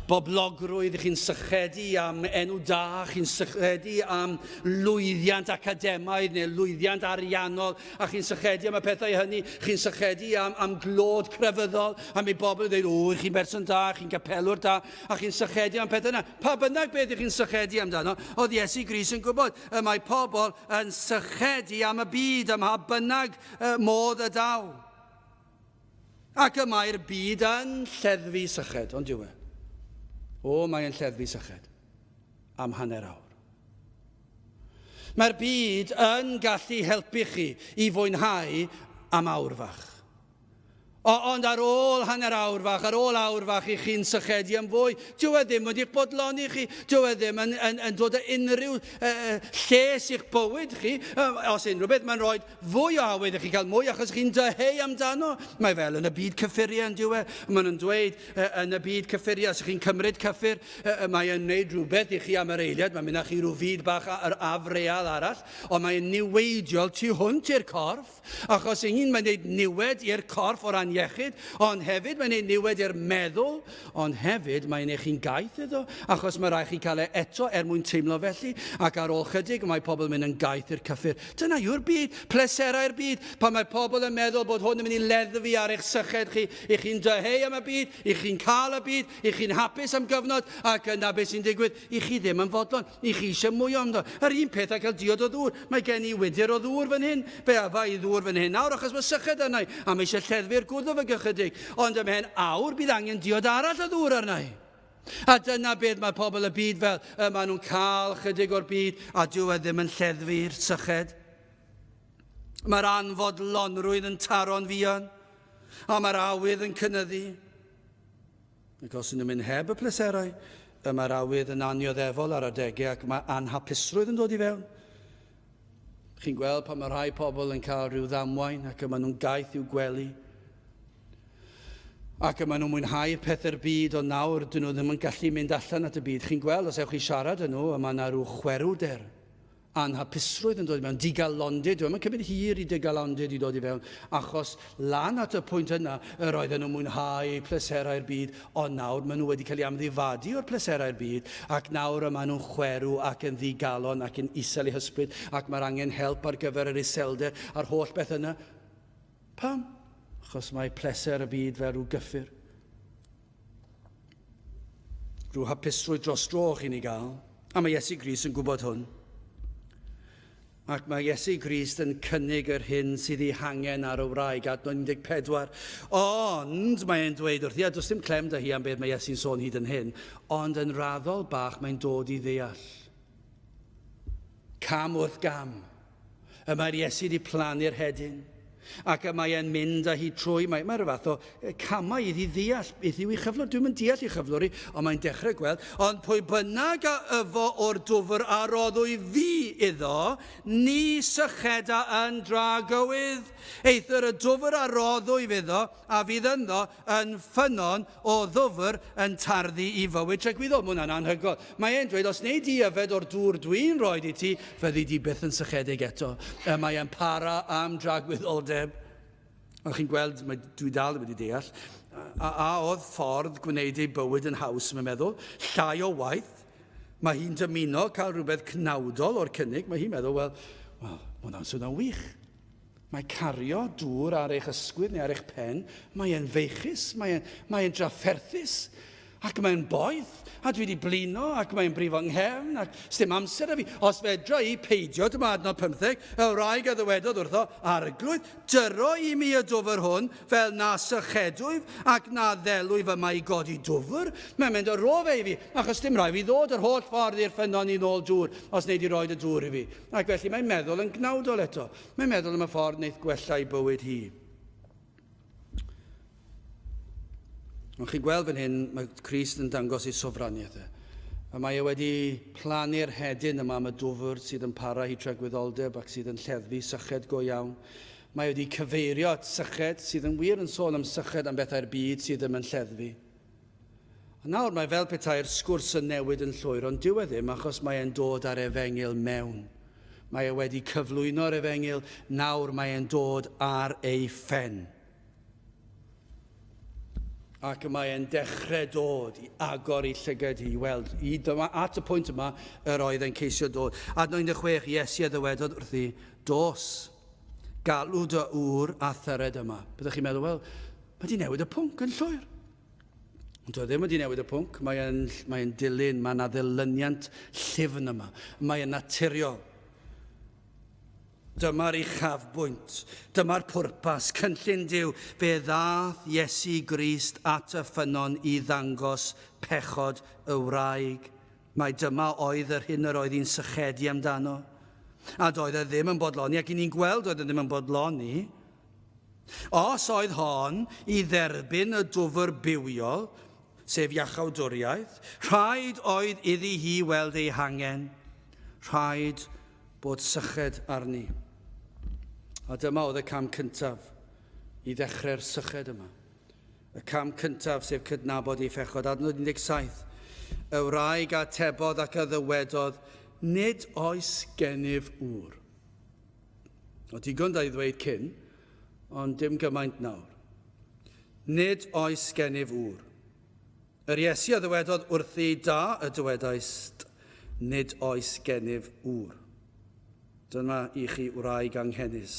boblogrwydd, ych chi'n sychedu am enw da, chi'n sychedu am lwyddiant academaidd neu lwyddiant ariannol, a chi'n sychedu am y pethau hynny, chi'n sychedu am, am glod crefyddol, am ei bobl yn dweud, o, chi'n berson da, chi'n gapelwr da, a chi'n sychedu am pethau yna. Pa bynnag beth ych chi'n sychedu amdano, oedd Iesu Grist yn gwybod y mae pobl yn sychedu am y byd ym mha bynnag modd y daw. Ac y mae'r byd yn lleddfu syched, ond yw e? O, mae'n lleddfu syched am hanner awr. Mae'r byd yn gallu helpu chi i fwynhau am awr fach. O, ond ar ôl hanner awr fach, ar ôl awr fach i chi'n sychedu am fwy, dyw e ddim wedi'ch bodloni chi, dyw e ddim yn, yn, yn dod â unrhyw uh, lles i'ch bywyd chi. Uh, os unrhyw beth, mae'n rhoi fwy o awydd i chi cael mwy achos chi'n dyheu amdano. Mae fel yn y byd cyffuriau yn dyw e. Maen nhw'n dweud uh, yn y byd cyffuriau, os chi'n cymryd cyffur, uh, mae e'n gwneud rhywbeth i chi am yr eiliad, mae'n mynd â chi rhyw fyd bach ar afreal arall, ond mae'n niweidiol tu hwnt i'r corff. Achos ei hun mae'n gwneud niwed i'r corff o ran iechyd, ond hefyd mae'n gwneud niwed i'r meddwl, ond hefyd mae'n eich chi'n gaeth iddo, achos mae rhaid chi cael e eto er mwyn teimlo felly, ac ar ôl chydig mae pobl yn mynd yn gaeth i'r cyffur. Dyna yw'r byd, pleserau'r byd, pan mae pobl yn meddwl bod hwn yn mynd i leddfu ar eich syched chi, i chi'n dyheu am y byd, i chi'n cael y byd, i chi'n hapus am gyfnod, ac yna beth sy'n digwydd, i chi ddim yn fodlon. I chi eisiau mwy ohono. Yr un peth â cael diod o ddŵr. Mae gen i wydr o ddŵr fan hyn. Fe afa i ddŵr fan hyn nawr achos mae syched arna i, a mae eisiau lleddfu'r gwddf ag ychydig. Ond ymhen awr bydd angen diod arall o ddŵr arna i. A dyna beth mae pobl y byd fel, y maen nhw'n cael chydig o'r byd a dyw e ddim yn lleddfu'r syched. Mae'r anfodlonrwydd yn taro'n fuan, a mae'r awydd yn cynyddu. Ac os ydyn nhw'n mynd heb y pleserau, y mae'r awydd yn annioddefol ar adegau ac mae anhapusrwydd yn dod i fewn. Chi'n gweld pan mae rhai pobl yn cael rhyw ddamwain ac y maen nhw'n gaeth i'w gwely. Ac y maen nhw'n mwynhau pethau'r byd, ond nawr dyn nhw ddim yn gallu mynd allan at y byd. Chi'n gweld, os ewch chi siarad â nhw, y mae yna rhyw chwerwder anhapusrwydd yn dod i mewn, digalondid, dyw e'm yn cymryd hir i digalondid i dod i fewn, achos lan at y pwynt yna yr oedden nhw'n mwynhau pleserau'r byd, ond nawr maen nhw wedi cael eu amddifadu o'r pleserau'r byd, ac nawr y maen nhw'n chwerw ac yn ddigalon ac yn isel eu hysbryd, ac mae'r angen help ar gyfer yr iselder a'r holl beth yna. Pam? Achos mae pleser y byd fel rhyw gyffur. Rhyw hapusrwydd dros dro chi'n ei gael. A mae Iesu Grist yn gwybod hwn. Ac mae Iesu Grist yn cynnig yr hyn sydd ei hangen ar y wraig, adnod 14. Ond mae'n dweud wrthi, a does dim clem da hi am beth mae Iesu'n sôn hyd yn hyn, ond yn raddol bach mae'n dod i ddeall. Cam wrth gam. Y mae'r Iesu wedi plannu'r hedyn, ac y mae e'n mynd â hi trwy, mae, mae rhyw fath o camau iddi ddeall beth yw ei chyflwr. Dwi'm yn deall ei chyflwr hi, ond mae'n dechrau gweld. Ond pwy bynnag a yfo o'r dwfr a roddwy fi iddo, ni sycheda yn dragywydd. Eithr y dwfr a roddwyf iddo, a fydd ynddo yn ffynnon o ddwfr yn tarddu i fywyd tragwyddol. Mae hwnna'n anhygoel. Mae e'n dweud, os wnei di yfed o'r dŵr dwi'n rhoi i ti, fyddi di byth yn sychedig eto. Y mae e'n para am dragwyddoldeb. Ond chi'n gweld, mae, dwi dal ddim wedi deall, a, a oedd ffordd gwneud ei bywyd yn haws, mae'n meddwl, llai o waith. Mae hi'n dymuno cael rhywbeth cnawdol o'r cynnig. Mae hi'n meddwl, wel, wel, mae hwnna'n swnio'n wych. Mae cario dŵr ar eich ysgwydd neu ar eich pen, mae e'n feichus, mae e'n, mae e'n drafferthus, ac mae'n boeth, a dwi wedi blino ac mae'n brifo nghefn ac sdim amser 'da fi. Os fedra i peidio, dyma adnod 15, y wraig a ddywedodd wrtho, Arglwydd, dyro i mi y dwfr hwn fel na sychedwyf ac na ddelwyf yma i godi dwfr. Mae'n mynd o ro fe i fi, achos dim rhaid fi ddod yr holl ffordd i'r ffynnon i nôl dŵr os wnei di roed y dŵr i fi. Ac felly mae'n meddwl yn gnawdol eto. Mae'n meddwl am y ffordd wneith gwella i bywyd hi. Ond chi'n gweld fan hyn, mae Crist yn dangos ei sofraniaeth e. A mae e wedi plannu'r hedyn yma am y dwfr sydd yn para i tragwyddoldeb ac sydd yn lleddfu syched go iawn. Mae wedi cyfeirio at syched sydd yn wir yn sôn am syched am bethau'r byd sydd ddim yn lleddfu. A nawr mae fel petai'r sgwrs yn newid yn llwyr, ond dyw e ddim achos mae e'n dod â'r efengyl mewn. Mae e wedi cyflwyno'r efengyl, nawr mae e'n dod ar ei phen. Ac mae e'n dechrau dod i agor ei llygaid hi i weld. I dyma, at y pwynt yma yr oedd e'n ceisio dod. Adnod 16, Iesu a ddywedodd wrthi, dos, galw dy ŵr a thyred yma. Byddwch chi'n meddwl, wel, mae di newid y pwnc yn llwyr. Ond doedd ddim wedi newid y pwnc, mae'n mae dilyn, mae yna ddilyniant llyfn yma, mae'n naturiol. Dyma'r uchafbwynt, dyma'r pwrpas, cynllun Duw. Fe ddaeth Iesu Grist at y ffynnon i ddangos pechod y wraig. Mai dyma oedd yr hyn yr oedd hi'n sychedu amdano. A doedd e ddim yn bodloni, ac i ni'n gweld doedd e ddim yn bodloni. Os oedd hon i dderbyn y dwfr bywiol, sef iachawdwriaeth, rhaid oedd iddi hi weld ei hangen, rhaid bod syched arni. A dyma oedd y cam cyntaf i ddechrau'r syched yma. Y cam cyntaf, sef cydnabod ei phechod. Adnod 17. Y wraig atebodd ac a ddywedodd, Nid oes gennyf ŵr. O digon da i ddweud cyn, ond dim gymaint nawr. Nid oes gennyf ŵr. Yr Iesu a ddywedodd wrthi, Da y dywedaist, nid oes gennyf ŵr. Dyma i chi wraig anghenus.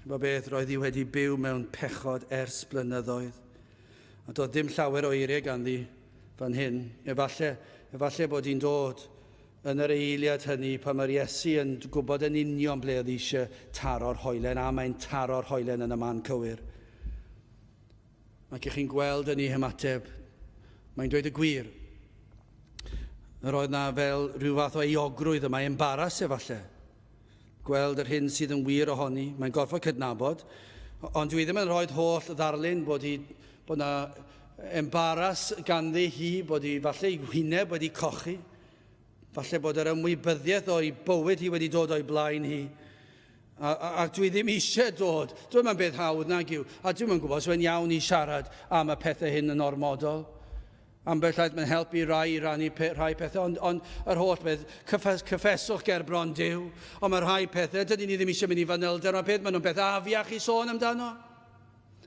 Chyba beth, roedd hi wedi byw mewn pechod ers blynyddoedd. A doedd dim llawer o eiriau ganddi fan hyn. Efallai, efallai bod hi'n dod Yn yr eiliad hynny, pan mae'r Iesu yn gwybod yn union ble oedd eisiau taro'r hoelen, a mae'n taro'r hoelen yn y man cywir. Ac ych chi'n gweld yn ei hymateb, mae'n dweud y gwir. Yr oedd na fel rhyw fath o euogrwydd yma, embaras efallai. Gweld yr hyn sydd yn wir ohoni, mae'n gorfod cydnabod, ond dwi ddim yn rhoi holl ddarlun bod hi, bod na embaras ganddi hi, bod hi falle ei hwyneb wedi cochi. Falle bod yr ymwybyddiaeth o'i bywyd hi wedi dod o'i blaen hi. A, a, a dwi ddim eisiau dod. Dwi'n mynd beth hawdd nag yw. A dwi'n yn gwybod os yw'n iawn i siarad am y pethau hyn yn ormodol. Ambell waith mae'n helpu rai i rannu pe, rhai pethau, ond, ond yr holl beth, cyffes, cyffeswch ger bron Duw. Ond mae rhai pethau, dydyn ni ddim eisiau mynd i fanylder, mae peth, maen nhw'n beth afiach i sôn amdano.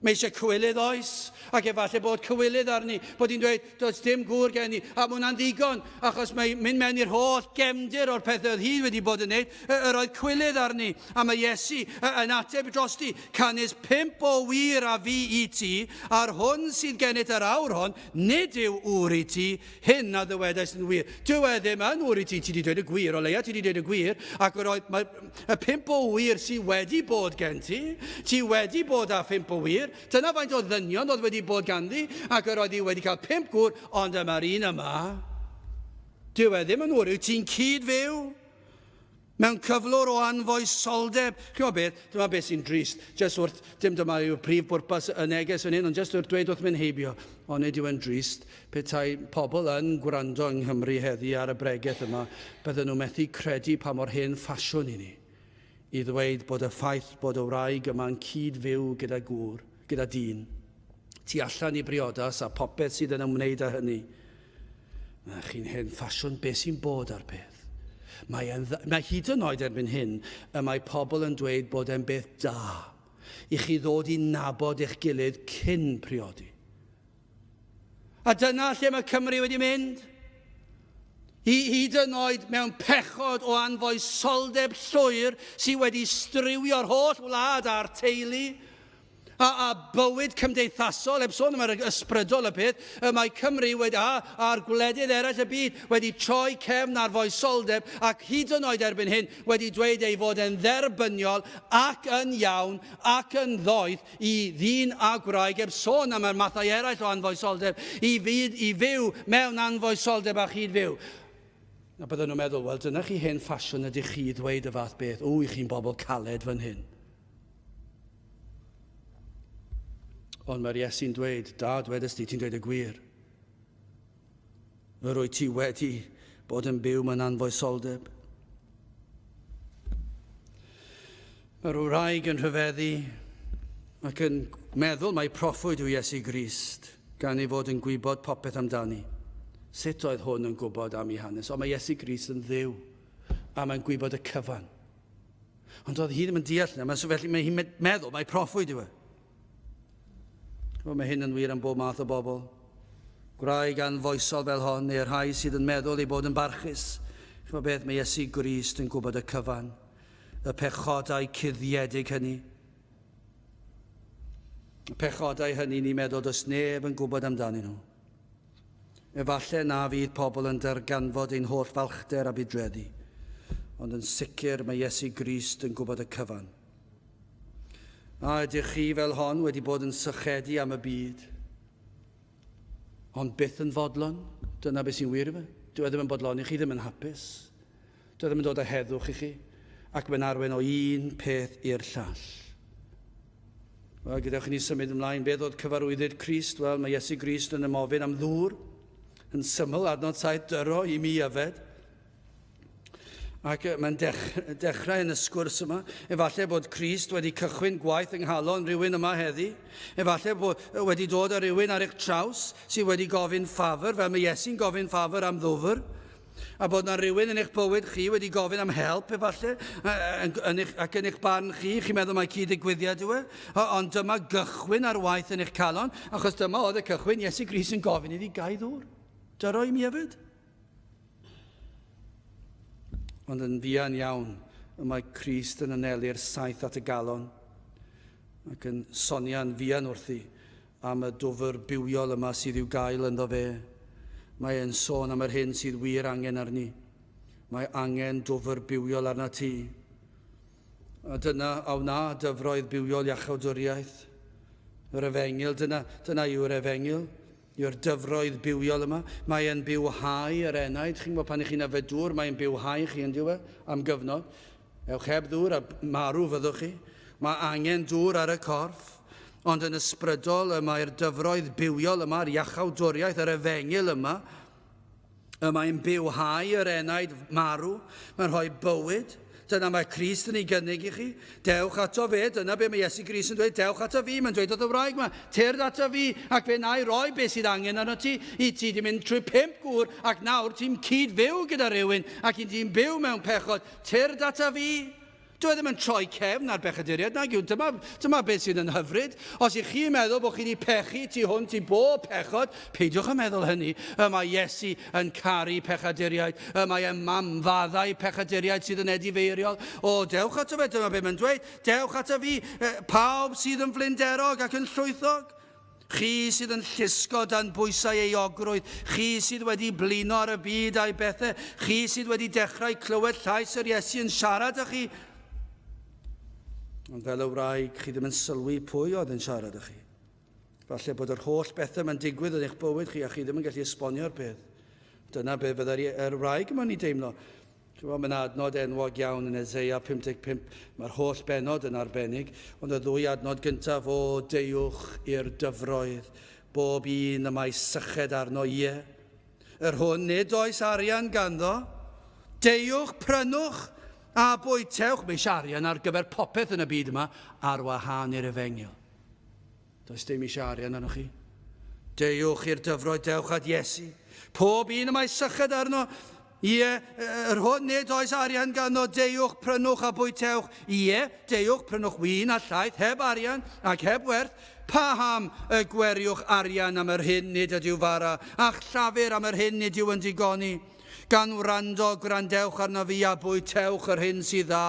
Mae eisiau cywilydd oes, ac efallai bod cywilydd arni, bod hi'n dweud, does dim gŵr gen i, a mae hwnna'n ddigon, achos mae mynd mewn i'r holl gefndir o'r pethau oedd hi wedi bod yn neud, yr oedd cywilydd arni, a mae Iesu yn ateb drosti, canys pump o wir a fi i ti, a'r hwn sydd gennyt yr awr hon, nid yw ŵr i ti, Hyn a ddywedais yn wir. Dyw e ddim yn ŵr i ti, ti wedi dweud y gwir, o leia ti wedi dweud y gwir, ac yr oedd, mae, y pump o ŵyr sydd wedi bod gen ti, ti wedi bod â phump o ŵyr, dyna faint o ddynion oedd wedi bod ganddi, ac yr oedd hi wedi cael pump gŵr, ond yma'r un yma, dyw e ddim yn ŵr, wyt ti'n cyd-fyw? Mewn cyflwr o anfoesoldeb. Chi'n gwybod beth? Dyma beth sy'n drist. Jyst wrth, dim dyma yw prif bwrpas y neges fan hyn, ond jyst wrth dweud wrth mynd heibio. Ond nid yw e'n drist. Petai pobl yn gwrando yng Nghymru heddi ar y bregeth yma, bydden nhw methu credu pa mor hen ffasiwn i ni i ddweud bod y ffaith bod y wraig yma'n cyd-fyw gyda gŵr, gyda dyn, tu allan i briodas a popeth sydd yn ymwneud â hynny, Na, chi'n hen ffasiwn, beth sy'n bod ar peth? Mae, en, mae hyd yn oed erbyn hyn, y mae pobl yn dweud bod e'n beth da i chi ddod i nabod eich gilydd cyn priodi. A dyna lle mae Cymru wedi mynd. I hyd yn oed mewn pechod o anfoesoldeb llwyr sydd wedi strywio'r holl wlad a'r teulu. A, a bywyd cymdeithasol, heb sôn am yr ysbrydol y peth, y mae Cymru wedi, a, a'r gwledydd eraill y byd wedi troi cefn ar foesoldeb ac hyd yn oed erbyn hyn wedi dweud ei fod e'n dderbyniol ac yn iawn ac yn ddoeth i ddyn a gwraig, heb sôn am y mathau eraill o anfoesoldeb, i, fyd, i fyw mewn anfoesoldeb a chyd-fyw. A bydden nhw'n meddwl, wel dyna chi hen ffasiwn ydych chi i ddweud y fath beth, o, i chi'n bobl caled fan hyn. Ond mae'r Iesu'n dweud, da, dwedais di, ti'n dweud y gwir. Yr wyt ti wedi bod yn byw mewn anfoesoldeb. Mae'r wraig yn rhyfeddu ac yn meddwl mai proffwyd yw Iesu Grist, gan ei fod yn gwybod popeth amdani. Sut oedd hwn yn gwybod am ei hanes? Ond mae Iesu Grist yn ddiw, a mae'n gwybod y cyfan. Ond oedd hi ddim yn deall yna, so felly mae hi'n meddwl mai proffwyd yw e. Wel, mae hyn yn wir am bob math o bobl. Gwraig anfoesol fel hon, neu'r rhai sydd yn meddwl ei bod yn barchus. Chymod beth, mae Iesu Grist yn gwybod y cyfan, y pechodau cuddiedig hynny. Y pechodau hynny ni'n meddwl does neb yn gwybod amdanyn nhw. Efallai na fydd pobl yn darganfod ein holl falchder a budreddi, ond yn sicr mae Iesu Grist yn gwybod y cyfan. A ydych chi fel hon wedi bod yn sychedu am y byd, ond byth yn fodlon? Dyna beth sy'n wir i fe. Dyw e ddim yn bodloni chi, ddim yn hapus. Dyw e ddim yn dod â heddwch i chi, ac mae'n arwain o un peth i'r llall. Wel, gadewch i ni symud ymlaen. Beth oedd cyfarwyddyd Crist? Wel, mae Iesu Grist yn ymofyn am ddŵr. Yn syml, adnod 7, dyro i mi yfed. Ac mae'n dech, dechrau yn y sgwrs yma. Efallai bod Crist wedi cychwyn gwaith yng nghalon rhywun yma heddi. Efallai bod wedi dod â rhywun ar eich traws sydd wedi gofyn ffafr, fel mae Iesu'n gofyn ffafr am ddwfr. A bod na rhywun yn eich bywyd chi wedi gofyn am help efallai, yn eich, ac yn eich barn chi, chi'n meddwl mai cyd-ddigwyddiad yw e, ond dyma gychwyn ar waith yn eich calon, achos dyma oedd y cychwyn, Iesu Grist yn gofyn iddi gau ddŵr. Dyro i mi hefyd. Ond yn fuan iawn, y mae Crist yn anelu'r saeth at y galon, ac yn sonia'n fuan wrthi am y dwfr bywiol yma sydd i'w gael ynddo fe. Mae e'n sôn am yr hyn sydd wir angen arni. Mae angen dwfr bywiol arnat ti. A dyna a wna dyfroedd bywiol iachawdwriaeth. Yr efengyl, dyna, dyna yw'r efengyl, yw'r dyfroedd bywiol yma. Mae e'n bywhau yr enaid. Chi'n gwybod pan ych chi'n yfed dŵr, mae'n bywhau chi yn diwedd am gyfnod. Ewch heb ddŵr a marw fyddwch chi. Mae angen dŵr ar y corff, ond yn ysbrydol y mae'r dyfroedd bywiol yma, yr iachawdwriaeth, yr efengyl yma, y mae'n bywhau yr enaid marw, mae'n rhoi bywyd. Dyna mae Crist yn ei gynnig i chi. Dewch ato fe, dyna be mae Iesu Grist yn dweud, dewch ato fi, mae'n dweud wrth y wraig yma, tyrd ato fi, ac fe na i roi beth sydd angen arno ti, i ti di mynd trwy pump gŵr, ac nawr ti'n cyd-fyw gyda rhywun, ac i ti'n byw mewn pechod, Tyrd ata fi! Dyw e ddim yn troi cefn ar bechaduriaid, nag yw. Dyma, dyma beth sydd yn hyfryd. Os ych chi'n meddwl bod chi wedi pechu tu hwnt i bob pechod, peidiwch â meddwl hynny. Y mae Iesu yn caru pechaduriaid. Y mae e'n mamfaddau pechaduriaid sydd yn edifeiriol. O, dewch ato fe, dyma beth mae'n dweud. Dewch ato fi, pawb sydd yn flinderog ac yn llwythog. Chi sydd yn llusgo dan bwysau euogrwydd, chi sydd wedi blino ar y byd a'i bethau, chi sydd wedi dechrau clywed llais yr Iesu yn siarad â chi. Ond fel y wraig, chi ddim yn sylwi pwy oedd yn siarad â chi. Falle bod yr holl bethau mae'n digwydd yn eich bywyd chi a chi ddim yn gallu esbonio'r peth. Dyna be fyddai'r wraig yma'n ei deimlo. Chimod, mae yna adnod enwog iawn yn Eseia 55, mae'r holl bennod yn arbennig, ond y ddwy adnod gyntaf, O, deuwch i'r dyfroedd, bob un y mae syched arno, ie, yr hwn nid oes arian ganddo, deuwch, prynwch, a bwytewch. Mae eisiau arian ar gyfer popeth yn y byd yma, ar wahân i'r efengyl. Does dim eisiau arian arnoch chi. Deuwch i'r dyfroedd, dewch at Iesu. Pob un y mae syched arno, ie, yr hwn nid oes arian ganddo, deuwch, prynwch a bwytewch. Ie, deuwch, prynwch win a llaeth, heb arian ac heb werth. Paham y gweriwch arian am yr hyn nid ydyw fara, a'ch llafur am yr hyn nid yw yn digoni? Gan wrando, gwrandewch arno fi a bwytewch yr hyn sydd dda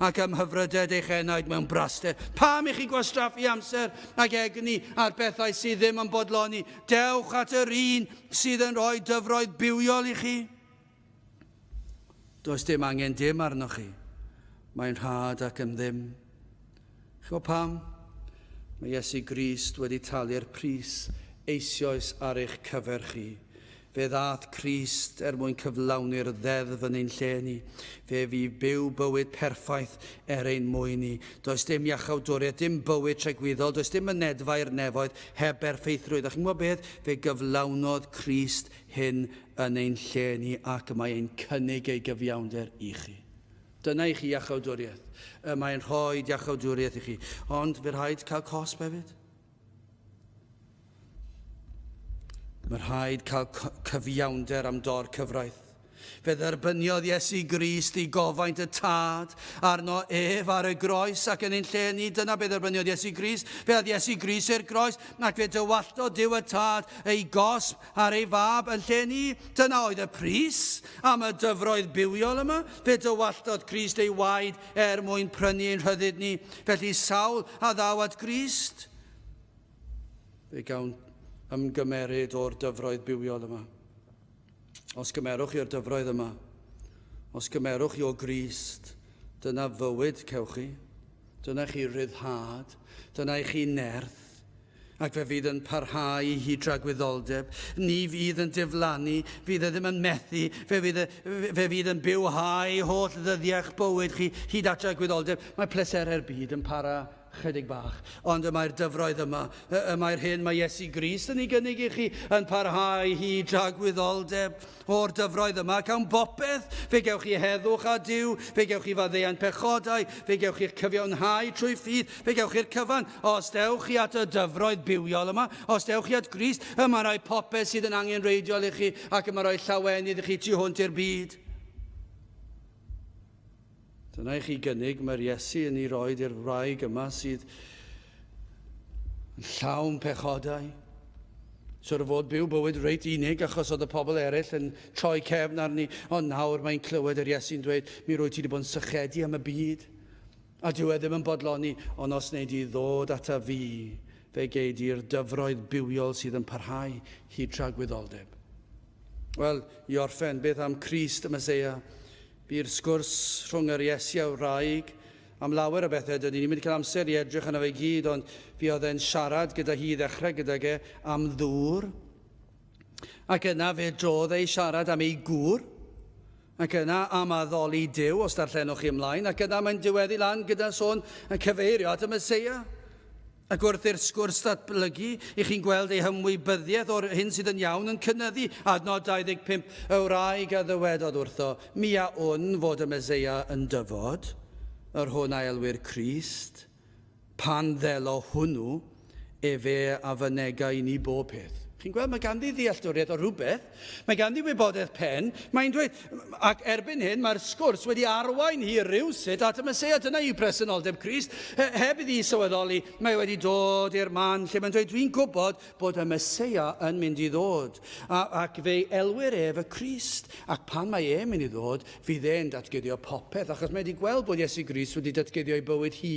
ac ymhyfryded eich enaid mewn braster. Pam i chi gwastraffu amser ac egni ar bethau sydd ddim yn bodloni? Dewch at yr un sydd yn rhoi dyfroedd bywiol i chi. Does dim angen dim arnoch chi. Mae'n rhad ac yn ddim. Ch'mo pam? Mae Iesu Grist wedi talu'r pris eisioes ar eich cyfer chi. Fe ddaeth Crist er mwyn cyflawni'r ddeddf yn ein lle ni. Fe fu byw bywyd perffaith er ein mwyn ni. Does dim iachawdwriaeth, dim bywyd tregwyddol, does dim mynedfa i'r nefoedd heb berffeithrwydd. A chi'n gwybod beth? Fe gyflawnodd Crist hyn yn ein lle ni ac y mae e'n cynnig ei gyfiawnder i chi. Dyna i chi iachawdwriaeth. Y mae'n rhoi iachawdwriaeth i chi. Ond fe rhaid cael cosb hefyd. Mae rhaid cael cyfiawnder am dor cyfraith. Fe dderbyniodd Iesu Grist i gofaint y Tad arno ef ar y groes ac yn ein lle ni. Dyna be dderbyniodd Iesu Grist. Fe aeth Iesu Grist i'r groes ac fe dywalltodd Duw y Tad ei gosb ar ei fab yn lle ni. Dyna oedd y pris am y dyfroedd bywiol yma. Fe dywalltodd Crist ei waed er mwyn prynu ein rhyddid ni. Felly sawl a ddaw at Grist, fe gawn ymgymeryd o'r dyfroedd bywiol yma. Os gymerwch chi o'r dyfroedd yma, os gymerwch chi o Grist, dyna fywyd cewch chi. Dyna chi ryddhad, dyna i chi nerth, ac fe fydd yn parhau i dragwyddoldeb. Ni fydd yn diflannu, fydd e ddim yn methu, fe fydd, e, fe fydd yn bywhau holl ddyddiau'ch bywyd chi hyd at dragwyddoldeb. Mae pleserau'r byd yn para chydig bach, ond y mae'r dyfroedd yma, y mae'r hyn mae Iesu Grist yn ei gynnig i chi yn parhau hyd dragwyddoldeb. O'r dyfroedd yma cawn bopeth, fe gewch chi heddwch â Duw, fe gewch chi faddeuant pechodau, fe gewch chi'ch cyfiawnhau trwy ffydd, fe gewch chi'r cyfan. Os dewch chi at y dyfroedd bywiol yma, os dewch chi at Grist, y mae rhoi popeth sydd yn angenrheidiol i chi ac y mae rhoi llawenydd i chi tu hwnt i'r byd. Dyna i chi gynnig mae'r Iesu yn ei roed i'r wraig yma sydd yn llawn pechodau. Siwr o fod byw bywyd reit unig achos oedd y pobl eraill yn troi cefn arni, ond nawr mae'n clywed yr Iesu'n dweud, mi rwy ti wedi bod yn sychedu am y byd, a dyw e ddim yn bodloni, ond os wnei di ddod ata fi, fe gei di'r dyfroedd bywiol sydd yn parhau hyd tragwyddoldeb. Wel, i orffen, beth am Crist y Meseia? Bu'r sgwrs rhwng yr Iesu a'r wraig am lawer o bethau. Dydyn ni ddim wedi cael amser i edrych arno fe i gyd, ond fuodd e'n siarad gyda hi i ddechrau gydag e am ddŵr. Ac yna fe drodd e i siarad am ei gŵr. Ac yna am addoli Duw, os darllenwch chi ymlaen. Ac yna mae'n diweddu lan gyda sôn yn cyfeirio at y Meseia. Ac wrth i'r sgwrs ddatblygu, i chi'n gweld ei hymwybyddiaeth o'r hyn sydd yn iawn yn cynyddu. Adnod 25, Y wraig a ddywedodd wrtho, Mi a wn fod y Meseia yn dyfod, yr hwn a elwir Crist. Pan ddelo hwnnw, efe a fynega i ni bob peth. Chi'n gweld, mae ganddi ddealltwriaeth o rhywbeth. Mae ganddi wybodaeth pen. Mae'n dweud, ac erbyn hyn mae'r sgwrs wedi arwain hi rywsut at y Meseia. Dyna yw presenoldeb Crist. Heb iddi sylweddoli, mae wedi dod i'r man lle mae'n dweud, dwi'n gwybod bod y Meseia yn mynd i ddod. A, ac fe elwir ef y Crist. Ac pan mae e'n mynd i ddod, fydd e'n datguddio popeth, achos mae wedi gweld bod Iesu Grist wedi datguddio ei bywyd hi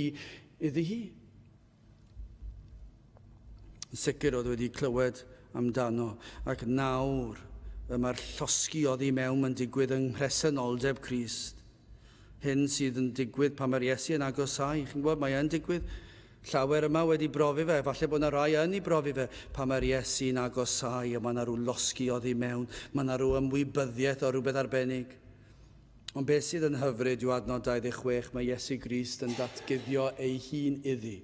iddi hi. Yn sicr oedd wedi clywed amdano, ac nawr y mae'r llosgi oddi mewn yn digwydd yng nghresenoldeb Crist. Hyn sydd yn digwydd pan mae'r Iesu yn agosáu. Chi'n gwybod, mae yn digwydd. Llawer yma wedi brofi fe, falle bod yna rai yn ei brofi fe, pan mae'r Iesu'n agosáu a mae yna rhyw losgi oddi mewn, mae yna rhyw ymwybyddiaeth o rhywbeth arbennig. Ond beth sydd yn hyfryd yw adnod 26, mae Iesu Grist yn datguddio ei hun iddi.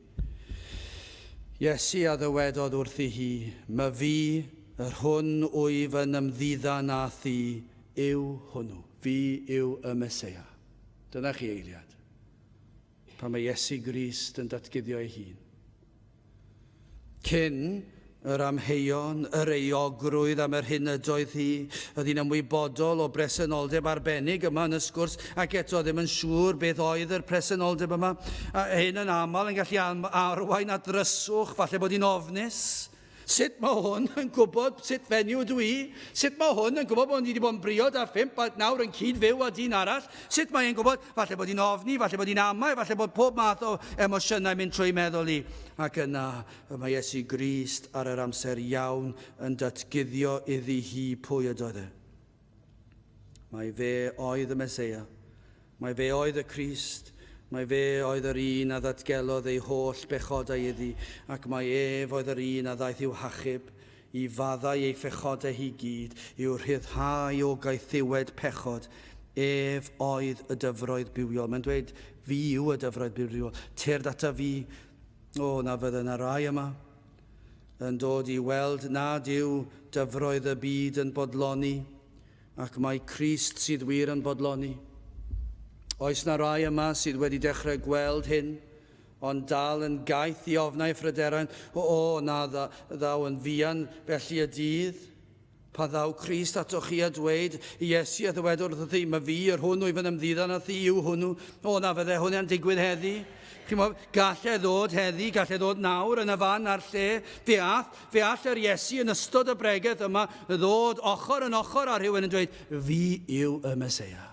Iesu a ddywedodd wrthi hi, My fi, yr hwn wyf yn ymddiddan â thi, yw hwnnw. Fi yw y Meseia. Dyna chi eiliad. Pan mae Iesu Grist yn datguddio ei hun. Cyn yr amheuon, yr euogrwydd am yr hyn ydoedd hi, oedd hi'n ymwybodol o bresenoldeb arbennig yma yn y sgwrs, ac eto ddim yn siŵr beth oedd yr presenoldeb yma. A hyn yn aml yn gallu arwain at ddryswch, falle bod hi'n ofnus. Sut mae hwn yn gwybod sut fenyw dw i? Sut mae hwn yn gwybod bod ni wedi bod yn briod â phump a nawr yn cyd-fyw â dyn arall? Sut mae e'n gwybod? Falle bod hi'n ofni, falle bod hi'n amau, falle bod pob math o emosiynau mynd trwy meddwl i. Ac yna, y mae Iesu Grist ar yr amser iawn yn datguddio iddi hi pwy ydoedd e. Mae fe oedd y Meseia. Mae fe oedd y Crist. Mae fe oedd yr un a ddatgelodd ei holl bechodau iddi, ac mae ef oedd yr un a ddaeth i'w hachub, i faddau ei phechodau hi gyd, i'w rhyddhau o gaethiwed pechod. Ef oedd y dyfroedd bywiol. Mae'n dweud, fi yw y dyfroedd bywiol. Tyrd ata fi. O, na fydde na rai yma yn dod i weld nad yw dyfroedd y byd yn bodloni, ac mai Crist sydd wir yn bodloni. Oes na rai yma sydd wedi dechrau gweld hyn, ond dal yn gaeth i ofnau a phryderon, o, o, na ddaw yn fuan felly y dydd? Pan ddaw Crist atoch chi a dweud, Iesu a ddywedwr wrtho thi, mae fi, yr hwn wyf yn ymddiddan â thi, yw hwnnw. O, na fydde hwnna'n digwydd heddi. Chi'n mo, gall e ddod heddi, gall e ddod nawr yn y fan a'r lle. Fe all, fe all yr Iesu yn ystod y bregeth yma ddod ochr yn ochr â rhywun yn dweud, fi yw y Meseia.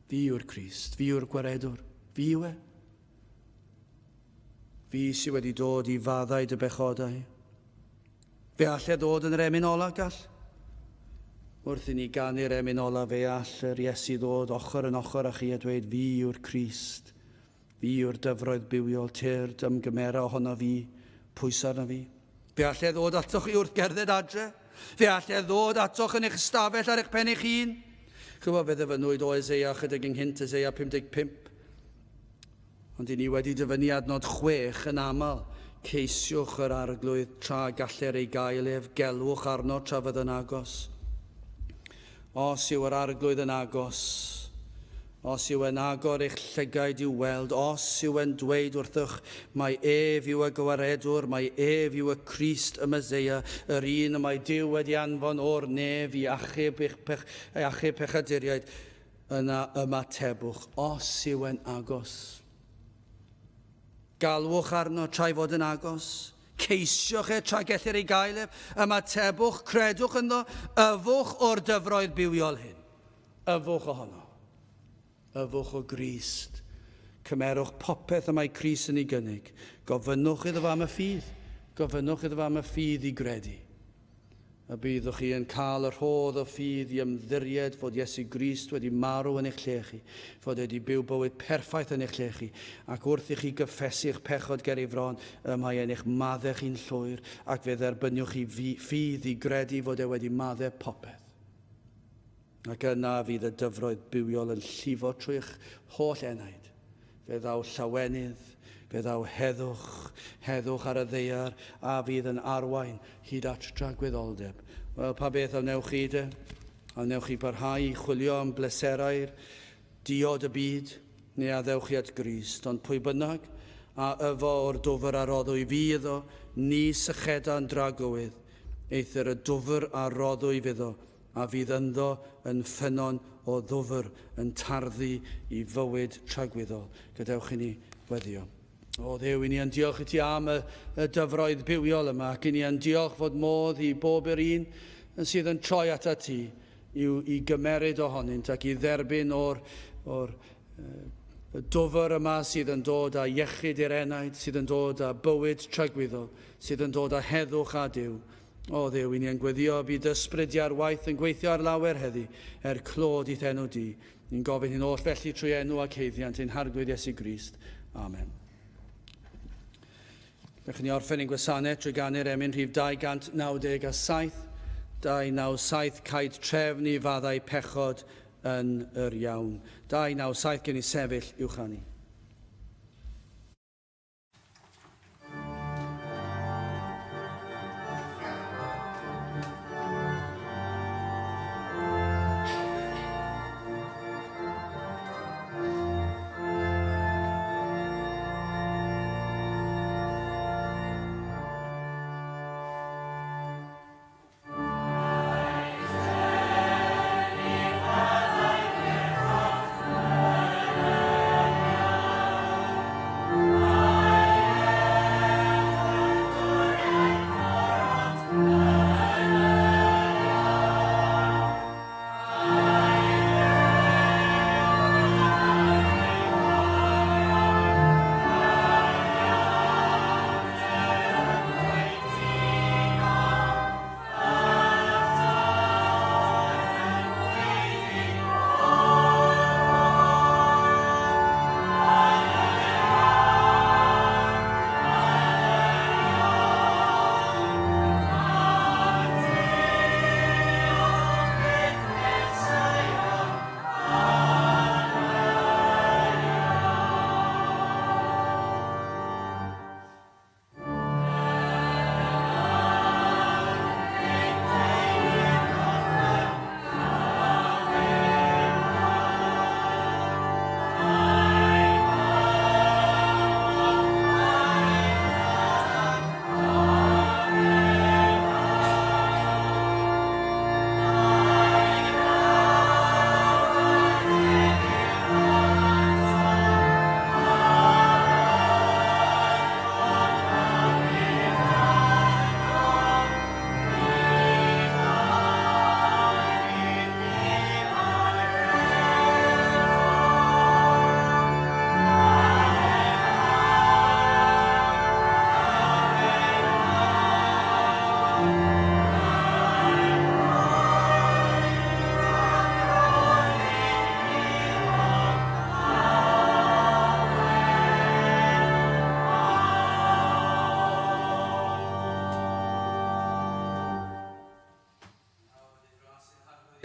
Fi yw'r Crist, fi yw'r Gwaredwr, fi yw e. Fi sydd wedi dod i faddau dy bechodau. Fe all e ddod yn yr emyn ola, gall? Wrth i ni ganu'r emyn ola, fe all yr Iesu ddod ochr yn ochr â chi a dweud, Fi yw'r Crist, fi yw'r dyfroedd bywiol, tyrd, ymgymera ohono fi, pwyso arno fi. Fe all e ddod atoch chi wrth gerdded adre. Fe all e ddod atoch yn eich ystafell ar eich pen eich hun. Chymod, fe ddyfynnwyd o Eseia chydig ynghynt, Eseia 55. Ond i ni wedi dyfynnu adnod 6 yn aml, Ceisiwch yr Arglwydd tra galler ei gael ef, gelwch arno tra fydd yn agos. Os yw yr Arglwydd yn agos, os yw e'n agor eich llygaid i'w weld, os yw e'n dweud wrthych mai ef yw y Gwaredwr, mai ef yw y Crist, y Meseia, yr un y mae Duw wedi anfon o'r nef i achub, eich pech, achub pechaduriaid, Yna ymatebwch, os yw e'n agos. Galwch arno tra'i fod yn agos. Ceisiwch e tra gellir ei gael ef. Ymatebwch, credwch ynddo, yfwch o'r dyfroedd bywiol hyn. Yfwch ohono. Yfwch o Grist. Cymerwch popeth y mae Crist yn ei gynnig. Gofynnwch iddo fo am y ffydd. Gofynnwch iddo fo am y ffydd i gredu. Y byddwch chi yn cael y rhodd o ffydd i ymddiried fod Iesu Grist wedi marw yn eich lle chi, fod e wedi byw bywyd perffaith yn eich lle chi, ac wrth i chi gyffesu eich pechod ger ei fron, y mae e'n eich maddau chi'n llwyr, ac fe dderbyniwch chi ffydd i gredu fod e wedi maddau popeth. Ac yna fydd y dyfroedd bywiol yn llifo trwy'ch holl enaid. Fe ddaw llawenydd, fe ddaw heddwch, heddwch ar y ddaear, a fydd yn arwain hyd at dragwyddoldeb. Wel, pa beth a wnewch chi de? A wnewch chi barhau i chwilio am bleserau'r diod y byd, neu a ddewch chi at Grist? Ond pwy bynnag a yfo o'r dwfr a roddwy fi iddo, ni sycheda yn dragywydd, eithr y dwfr a roddwyf iddo a fydd ynddo yn ffynnon o ddwfr yn tarddu i fywyd tragwyddol. Gadewch i ni weddïo. O Dduw, i ni yn diolch i ti am y, y dyfroedd bywiol yma, ac i ni yn diolch fod modd i bob yr un sydd yn troi atat ti i'w, i gymeryd ohonynt ac i dderbyn o'r, or, y dwfr yma sydd yn dod â iechyd i'r enaid, sydd yn dod â bywyd tragwyddol, sydd yn dod â heddwch â Duw. O Dduw, i ni yn gweddio y bydd ysbryd di ar waith yn gweithio ar lawer heddi, er clod i'th enw di. Ni'n gofyn hyn oll felly trwy enw ac haeddiant ein Harglwydd Iesu Grist. Amen. Dewch i ni orffen ein gwasanaeth trwy ganu'r emyn rhif 297, 297, Caed trefn i faddau pechod yn yr iawn. 297 gen i sefyll i'w chanu.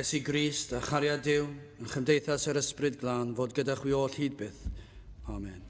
Iesu Grist a chariad Duw, a chymdeithas yr Ysbryd Glân fod gyda chwi oll hyd byth. Amen.